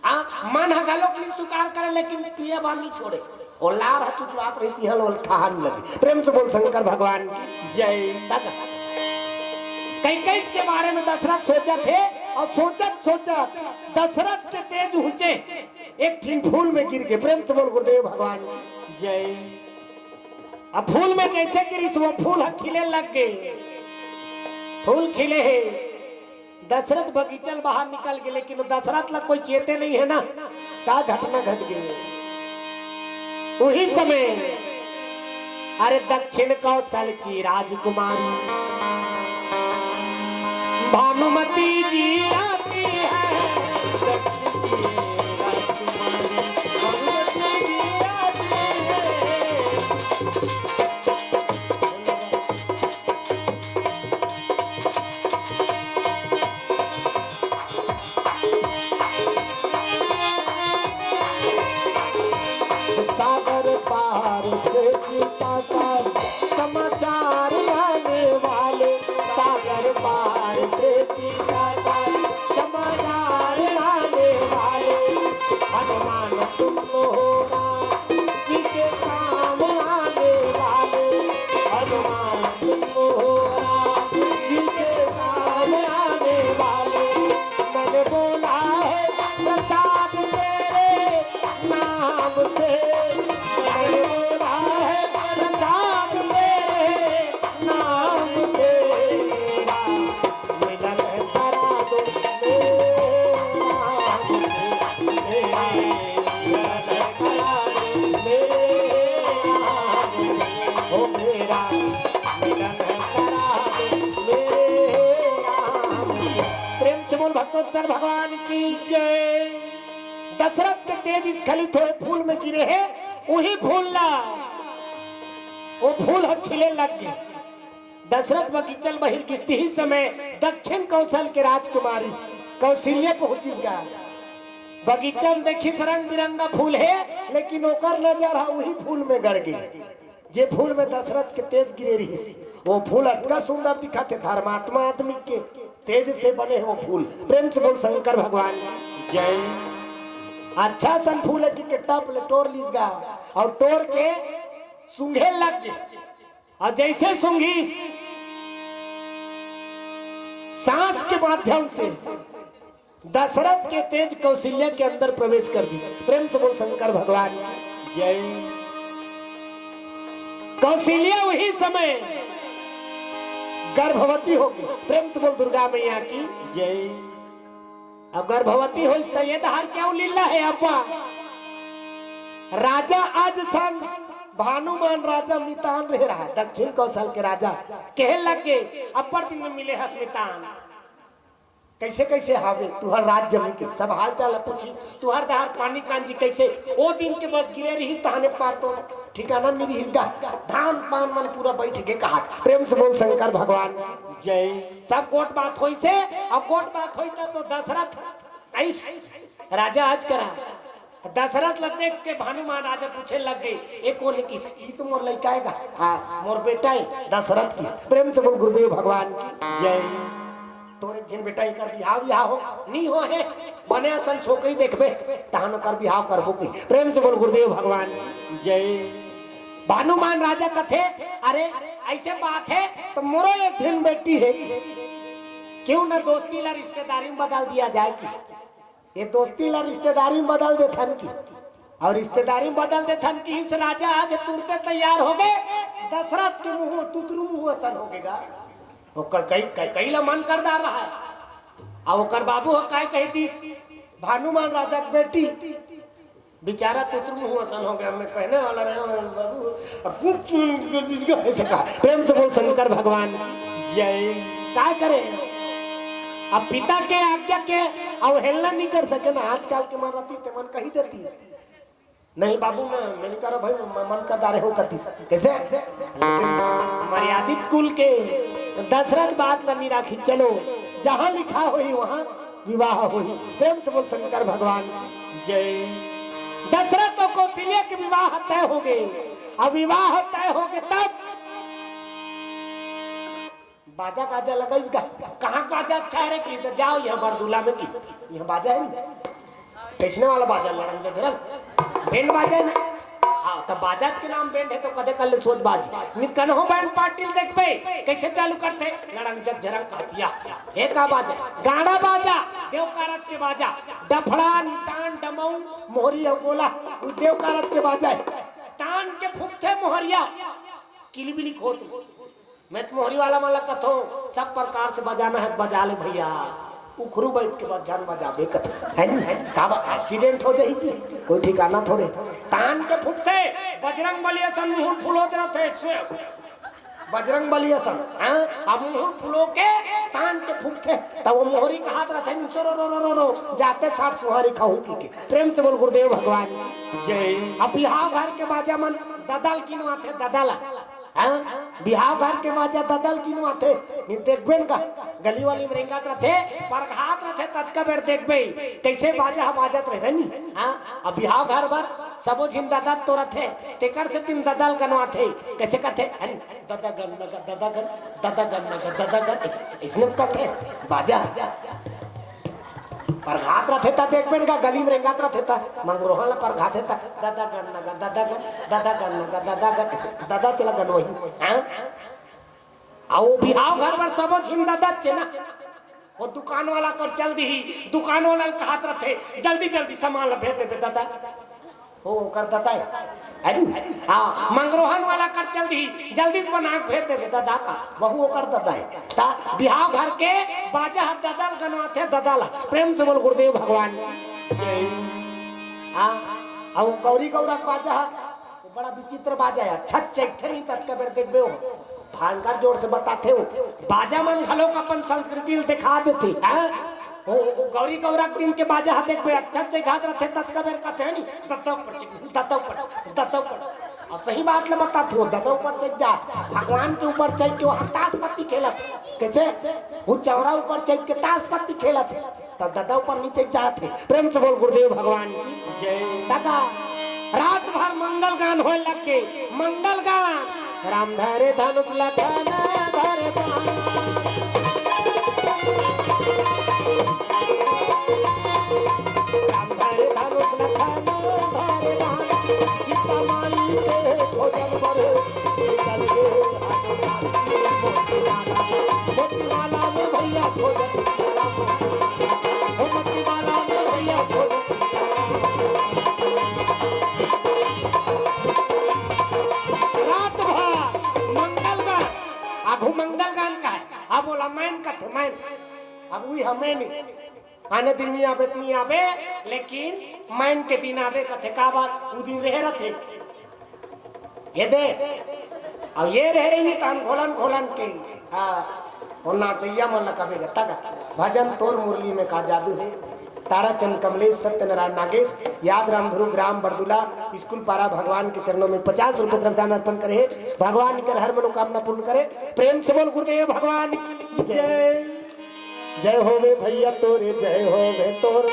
आ, मन ह घलोक नहीं स्वीकार करे, लेकिन पिए बार नहीं छोड़े। ओ लार ह चुचुआत रही, तिहा ल ओला ठहान लगे। प्रेम से बोल शंकर भगवान की जय। तक कैकेयी के बारे में दशरथ सोचत हे, और सोचत सोचत दशरथ के तेज ऊंचे एक ठिन फूल में गिर गे। प्रेम से बोल गुरुदेव भगवान की जय। अब फूल में जैसे गिरिस, वो फूल ह खिले लग गे। फूल खिले हे, दशरथ बगीचा ले बाहर निकल गे, लेकिन वो दशरथ ला कोई चेते नहीं है ना, का घटना घट गई। वही समय, अरे, दक्षिण कौशल की राजकुमारी भानुमती जी आती है। दक्षिण की राजकुमारी भानुमती जी आती है। सागर पार से सीता का समाचार लाने वाले, सागर पार से सीता का समाचार लाने वाले, हनुमान तुम हो राम जी के काम आने वाले, हनुमान तुम हो राम जी के काम आने वाले। मैंने बोला है प्रसाद तेरे नाम से, मैंने बोला है प्रसाद तेरे नाम से। मिलन करा दो मेरे राम से, मिलन करा दो मेरे राम से, ओ मेरा मिलन करा दो मेरे राम से। प्रेम से बोल भक्तोत्तर भगवान की जय। दशरथ के तेज स्खलित होए फूल में गिरे हे, वही फूल ला, वो फूल ह खिले लग गे। दशरथ बगीचा ले बहिर गिरत ही समय दक्षिण कौशल के राजकुमारी कौशल्या पहुंचिस गा। बगीचा में देखिस रंग बिरंगा फूल हे, लेकिन ओकर नजर ह उही फूल में गड़ गे, जे फूल में दशरथ के तेज गिरे रहिस। वो फूल अतका सुंदर दिखत हे, धर्मात्मा आदमी के तेज से बने हे वो फूल। प्रेम से बोल शंकर भगवान जय। अच्छा सन फूल के टप ले टोर लिस गा, और टोर के सूंघे लग गे। और जैसे सूंघिस, सांस के माध्यम से दशरथ के तेज कौशल्या के अंदर प्रवेश कर दिस। प्रेम से बोल शंकर भगवान की जय। कौशल्या वही समय गर्भवती हो गई। प्रेम से बोल दुर्गा मैया की जय। अब गर्भवती होइस त ये डहर के अउ लीला हे अब्बा। राजा अजसन भानुमान राजा मितान रहे रहा, दक्षिण कौशल के राजा कहे लग गे, "अब्बड़ दिन में मिले हस मितान, कैसे कैसे हावे तुहर राज जमीन के?" सब हाल चाल पूछिस, "तुहर डहर पानी कांजी कैसे?" ओ दिन के बस गिरे रहिस तहाने पार तो ठिकाना नहीं रहिस गा, धान पान मन पूरा बैठ गे कहा। प्रेम से बोल शंकर भगवान जय। सब गोठ बात होइस हे, अब गोठ बात होइस त तो दशरथ अइस राजा अज करा। दशरथ ल देख के भानुमान राजा पूछे लग गे, "ए कोन हे?" किस, "ई तो मोर लइका हे गा।" "हाँ, मोर बेटा हे दशरथ की।" प्रेम से बोल गुरुदेव भगवान की जय। तोर एक झिन बेटा, एकर बिहाव बिहाव हो, नी हो हे, बने असन छोकरी देखबे, तहन ओकर बिहाव करबो की। प्रेम से बोल गुरुदेव भगवान की जय। भानुमान राजा कथे, "अरे, ऐसे बात हे तो मोरो एक झिन बेटी हे, क्यों ना दोस्ती ला रिश्तेदारी में बदल दिया जाए कि?" ये दोस्ती ला रिश्तेदारी में बदल देथन की, और रिश्तेदारी में बदल देथन की। इस राजा आज तुरते तैयार हो गे, दशरथ के मुंह तुतरू मुंह असन हो गे गा। ओकर कई, कई, कई ला मन कर डार रहा है। आ ओकर बाबू ह काय कह दिस, भानुमान राजा के बेटी, बेचारा तुतरू मुंह असन हो गे, मैं कहने वाला रहे हूँ, बाबू, अब तू चुन, ऐसे कहा। प्रेम से बोल शंकर भगवान जय। काय करे? अब पिता के आज्ञा के अवहेलना नहीं कर सके ना। आजकल के मन रहती ते मन कही देती, "नहीं बाबू, मैं, मैं नहीं करो भाई, मैं मन कर डारे हो करती।" कैसे? लेकिन मर्यादित कुल के दशरथ बात ला नहीं राखी। चलो, जहाँ लिखा होही वहाँ विवाह होही। प्रेम से बोल शंकर भगवान जय। दशरथ अउ कौशल्या के विवाह तय होगे। अब विवाह तय होगे तब बाजा गाजा लगाइस गा। कहाँ के बाजा अच्छा हे रे? कि तो जाव इहाँ बरदुला में कि इहाँ बाजा हे ना, कइसने वाला बाजा, लड़ंग जझरंग, बैंड बाजा हे ना। हाँ, त बाजा के नाम बैंड हे त कदे कर ले सोच बाजी। निकन हो बैंड पार्टी ल देखबे, कइसे चालू करथे? लड़ंग जझरंग कासिया। हे का बाजा? गाड़ा बाजा, देव कारज के बाजा। डफड़ा, निशान, डमऊ, मोहरी अउ गोला, उ देव कारज के बाजा हे। तान के फूकथे मोहरिया, किलिबिली खोत। मैं तो मोहरी वाला मन ला कथों, सब प्रकार से बजाना हे, बजा ले भइया। उखरू बइठ के बजान बजाबे कथे, हे नी? का बा, एक्सीडेंट हो जाही जी, कोई ठिकाना थोरे। तान के फूकथे, बजरंग बली असन मुहूं फुलोत रथे, से बजरंग बली असन, हाँ? अब मुहूं फुलो के तान के फूकथे, तब वो मोहरी कहात रथे, "निसो रो, रो, रो, रो, रो, जाते साठ सुहारी खाहूं" कहिके। प्रेम से बोल गुरुदेव भगवान की जय। अब बिहाव घर के बाजा मन ददा ल किनवाथे, ददा ल। हाँ? बिहाव घर के बाजा ददा ल किनवाथे। नहीं देखबे न का, गली वाली में रेंगात रथे, परघात रथे, ततका बेर देखबे, कइसे बाजा ह बाजत रहे नी। हाँ? अब बिहाव घर बर सबो झिन ददा तो रथे, तेकर सेती ददा ल गनवाथे। कइसे कथे? अरे, ददा गन, ददा गन, ददा गन, ददा गन, अइसने कथे, बाजा। परघात रथे त देखबे न का, गली में रेंगात रथे त, मंगरोहन ला परघाथे त, ददा गन न गा, ददा गन, ददा गन न गा, ददा गन, ददा चला गन वही, हाँ? आ वो बिहाव घर बर सबो झिन ददा चे ना, वो दुकान वाला कर चल दिही, दुकान वाला ल कहात रथे, "जल्दी, जल्दी सामान ला भेज देबे ददा।" वो ओकर ददा हे। हे नी? हाँ, मंगरोहन वाला कर चल दिही, "जल्दी से बना के भेज देबे ददा" का, वहू ओकर ददा हे। त बिहाव घर के बाजा ह ददा ल गनवाथे, ददा ल। प्रेम से बोल गुरुदेव भगवान। जय। हाँ, अउ गौरी गौरा के बाजा ह, वो बड़ा विचित्र बाजा हे, अच्छा चइथे नहीं, ततका बेर देखबे हो, भयंकर जोर से बताथे हो। बाजा मन घलोक अपन संस्कृति ल देखा देथे, हाँ? वो, वो गौरी गौरा के दिन के बाजा ह देखबे, अच्छा चइघात रथे, ततका बेर कथे नहीं, "ददा ऊपर चइघ, ददा ऊपर, ददा ऊपर।" अउ सही बात ल बताथे हो, ददा ऊपर चइघ जात, भगवान के ऊपर चइघ के वहाँ ताश पत्ती खेलत। कइसे? वो चौरा ऊपर चइघ के ताश पत्ती खेलत। त ददा ऊपर नीचे जात हे। प्रेम से बोल गुरुदेव भगवान की जय। ददा, रात भर मंगल गान होए लग गे। मंगल गान। राम धरे धनुष लखन धरे बाण। राम धरे धनुष लखन धरे बाण। सीता माई के खोजन बर निकल गे हनुमान। मोती माला, मोती माला में भैया खोजन, हो मोती माला में भैया खोजन। रात भर मंगल गान, आघू मंगल गान का हे, अब बोला मैन कथे, मैन, अब उही हमें नहीं। आने दिन नइ आबे त नइ आबे, लेकिन मैन के दिन आबे कथे, काबर? उ दिन रेहे रथे। ये दे, अउ ये रेहे रही नहीं त हम घोलन घोलन के, हाँ, वो नाचैया मन ला कबे गत्ता गा। भजन तोर मुरली में का जादू हे। ताराचंद कमलेश, सत्यनारायण नागेश, याद राम ध्रुव, ग्राम बरदुला, स्कूल पारा, भगवान के चरणों में पचास रुपये द्रव्यदान अर्पण करे हे। भगवान कर हर मनोकामना पूर्ण करे। प्रेम से बोल गुरुदेव भगवान की जय। जय होवे भैया तोरे, जय होवे तोर।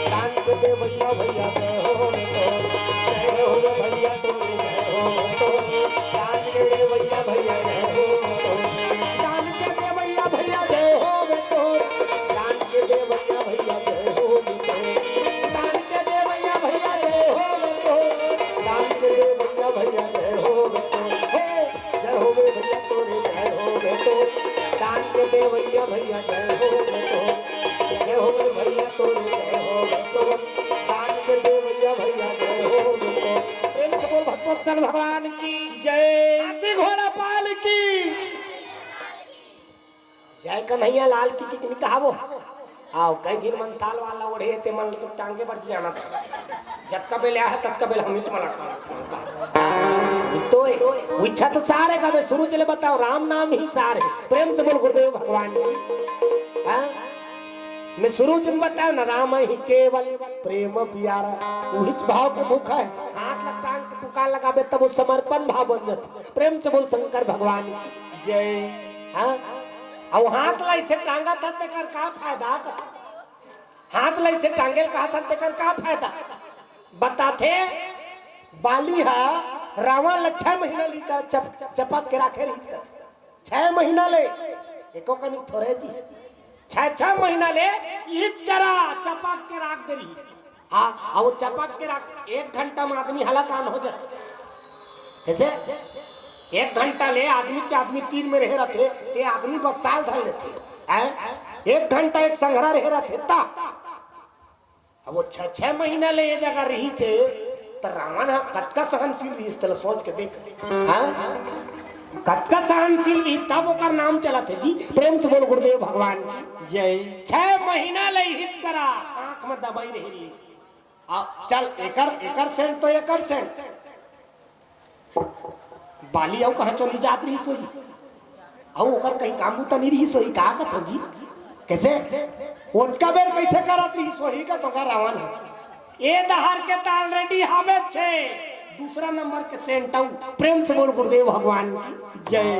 दान के देवैया भैया, जय होवे तोर। जय होवे भैया तोरे, जय होवे तोर। दान के देवैया भैया, जय होवे तोर। दान के देवैया भैया, जय होवे तोर। दान के देवैया भैया, जय होवे तोर। दान के देवैया भैया, जय होवे तोर। दान के देवैया भैया, जय होवे तोर। हे, जय होवे भैया तोरे, जय होवे तोर। दान के देवैया भैया, जय होवे तोर। जय होवे भैया तोरे, जय होवे तोर। दान के देवैया भैया, जय होवे तोर। प्रेम से बोल भक्तवत्सल भगवान की जय। हाथी घोड़ा पाल की जय। कन्हैया लाल की कितनी कहावो। आओ, कई झिन मन साल वाला ओढ़े, ते मन तो टांगे बर जियाना था। जतका बेले आए, ततका बेले हम ही मलट मलट मलट। तो इच्छा तो सारे का, मैं शुरू चले बताओ, राम नाम ही सार हे। प्रेम से बोल गुरुदेव भगवान की। हाँ? मैं शुरू चले बताओ ना, राम ही केवल प्रेम प्यारा, उहिच भाव के भूखा हे। हाथ ला टांग के पुकार लगाबे, तब वो समर्पण भाव बन जाथे। प्रेम से बोल शंकर भगवान की जय। हाँ? अउ हाथ ला अइसे टांगत हन, तेकर का फायदा? हाथ ला अइसे टांगे ल कहत हन, तेकर का फायदा? बताथे, बाली हा रावण ल छह महीना ले चप, चपक के राखे रहिस। छह महीना ले एको कनिक थोरे जी, छह छह महीना ले इच करा चपक के राख दे रहिस। हाँ, अउ चपक के राख, एक घंटा में आदमी हलाकान हो जाथे। कैसे? एक घंटा ले आदमी के आदमी तीर में रहे रथे, ते आदमी बस साल धर लेथे। हैं? एक घंटा एक संघरा रहे रथे ता। अब वो छह छह महीना ले ये जगह रहिसे, त रावण ह कतका सहनशील रहिस, तेला सोच के देख। हाँ? कतका सहनशील रहिस, तब ओकर नाम चलत हे जी। प्रेम से बोल गुरुदेव भगवान की जय। छह महीना ले हिच करा आंख में दबाई रही रही। आ, चल, एकर, एकर सेंट तो एकर सेंट। बाली अउ कहाँ चली जात रहिस होही? अउ ओकर कहीं काम बूता नहीं रहिस होही, का कथो जी? कैसे? ओतका बेर कैसे करत रहिस होही का तो का रावण है? ए दहार के त already हावे छे, दूसरा नंबर के सेंट अउ। प्रेम से बोल गुरुदेव भगवान की जय।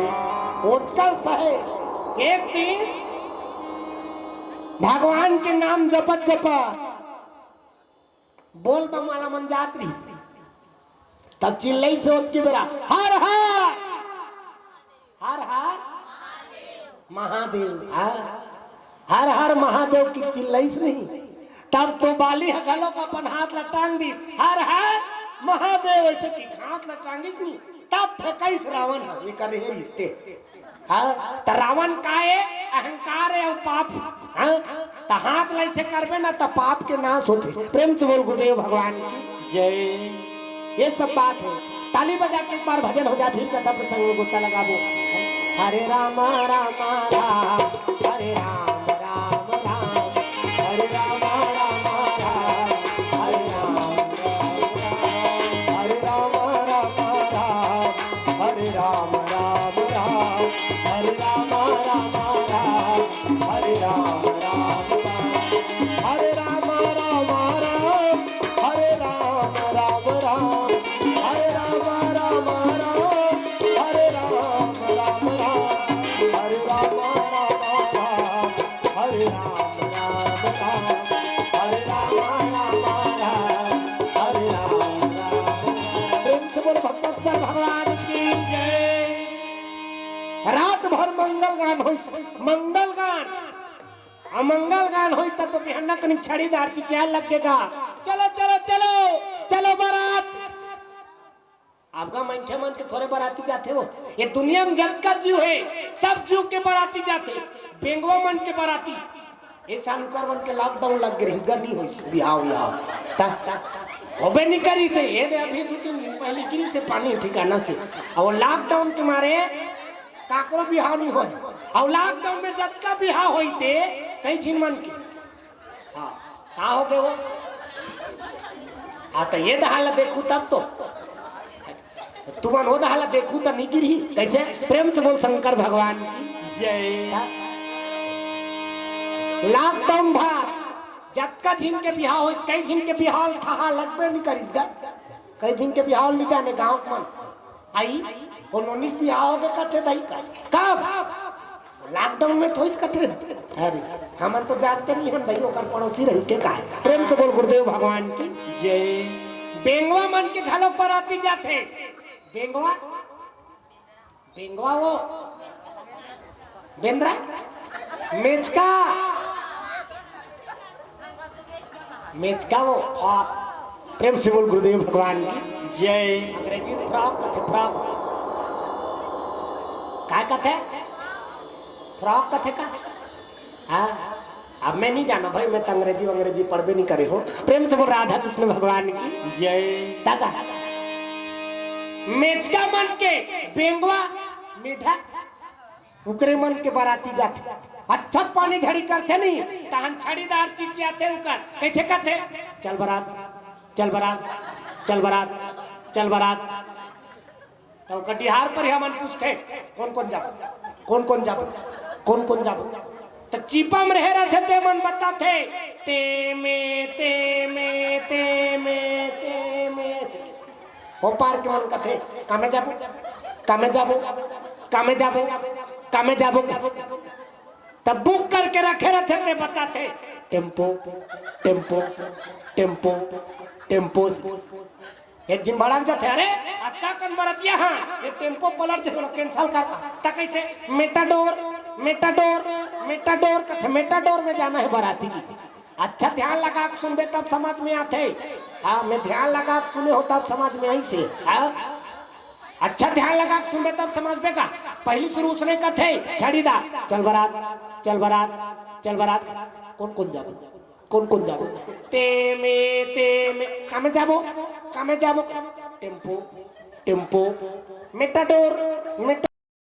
ओतका सहे, एक दिन भगवान के नाम जपत जपत बोल बम वाला मन जात रहिस। तब चिल्लई से ओतकी बेरा, हर हर, हर हर महादेव, हाँ, हर हर महादेव की चिल्लई से नहीं। तब तो बाली ह घलोक अपन हाथ ला टांग दिस, हर हर महादेव, ऐसे की हाथ ला टांगिस नहीं। तब फेंकइस रावण ह, ये कर रहे रिश्ते। हाँ, त रावण का ए? अहंकार ए अउ पाप। हाँ, त हाथ ला ऐसे करबे ना त पाप के नाश होथे। प्रेम से बोल गुरुदेव भगवान की जय। ये सब बात है। ताली बजा के एक बार भजन हो जाए, फिर कथा प्रसंग में गोता लगाबो। हरे रामा रामा राम, हरे राम राम राम, हरे रामा रामा राम, हरे राम राम राम, हरे रामा रामा राम, हरे राम राम राम, हरे रामा रामा राम, हरे राम राम राम, हरे रामा रामा राम, हरे राम राम राम, हरे रामा रामा राम, हरे राम राम राम, हरे रामा रामा राम, हरे राम राम राम, हरे रामा रामा राम, हरे राम राम राम। प्रेम से बोल भगवत सर भगवान की जय। रात भर मंगल गान होइस, मंगल गान। अउ मंगल गान होइस त तो बिहन्ना कनिक छड़ी दार चिचिया लग गे गा। चलो, चलो, चलो, चलो बारात। आपका मनखे मन के थोरे बराती जाथे हो। ये दुनिया में जतका जीव हे, सब जीव के बराती जाथे। बेंगवा मन के बराती। ए साल उकर मन के लॉकडाउन लग गे रहिस गा, नहीं होइस बिहाव, बिहाव। त होबे नहीं करिस हे। ये दे अभी दू तीन दिन पहले गिरिस हे पानी ठिकाना से। अउ वो लॉकडाउन के मारे काकरो बिहाव नहीं होय। अउ लॉकडाउन में जतका बिहाव होइस हे, कई झिन मन के। हाँ, का हो गे वो? हाँ, त ये दहा ला देखहू तब तो। तुमन वो दहा ला देखहू त नहीं गिरही। कैसे? प्रेम से बोल शंकर भगवान की जय। लॉकडाउन भर जतका झिन के बिहाव होइस, कई झिन के बिहाव ठहा लगबे नहीं करिस गा। कई झिन के बिहाव नहीं जाने गाँव के मन। आई, वो नोनी के बिहाव होगे कथे दाई का। कब? लॉकडाउन में थोइस कथे। अरे, हमन तो जानते नहीं हन भाई, ओकर पड़ोसी रही के का हे। प्रेम से बोल गुरुदेव भगवान की जय। बेंगवा मन के घलो बराती जाथे। बेंगवा, बेंगवा वो, बेंद्रा, मेचका, मेचका वो, आ, प्रेम से बोल गुरुदेव भगवान की जय। अंग्रेजी फ्रॉक कथे, फ्रॉक। काय कथे? फ्रॉक कथे का? हाँ, अब मैं नहीं जाना भाई, मैं तो अंग्रेजी वंग्रेजी पढ़बे नहीं करे हो। प्रेम से बोल राधा कृष्ण भगवान की जय। दादा, मेचका मन के बेंगवा, मेढा, उकरे मन के बराती जाथे। अच्छा पानी झड़ी करथे नहीं, तहन छड़ीदार चिचियाथे उकर। कैसे कथे? चल बरात, चल बरात, चल बरात, चल बरात। त ओकर डिहार पर हमन पूछथे, "कोन कोन जाबो? कोन कोन जाबो? कोन कोन जाबो?" त चीपा म रहे रथे ते मन बताथे, "ते में, ते में, ते में, ते में।" ओ पार के मन कथे, "कामे जाबो? कामे जाबो? कामे जाबो? कामे जाबो?" त बुक करके रखे रथे ते बताथे, "टेम्पो, टेम्पो, टेम्पो।" टेम्पो से। एक झिन भड़क जाथे, "अरे, अतका कन बरतिया हा, ये टेम्पो पलट जाथे, cancel करता।" त कइसे? मेटाडोर, मेटाडोर, मेटाडोर कथे, मेटाडोर में जाना हे बराती के। अच्छा ध्यान लगा के सुनबे तब समझ में आथे। हाँ, मैं ध्यान लगा के सुने हो तब समझ में आइसे। हाँ? अच्छा ध्यान लगा के सुनबे तब समझबे का। पहिली सुरू उसने कथे, "छड़ी दा, चल बरात, चल बरात, चल बरात।" कोन कोन जाबो? कोन कोन जाबो? ते में, ते में। कामे जाबो? कामे जाबो? Tempo, tempo, Matador, Matador.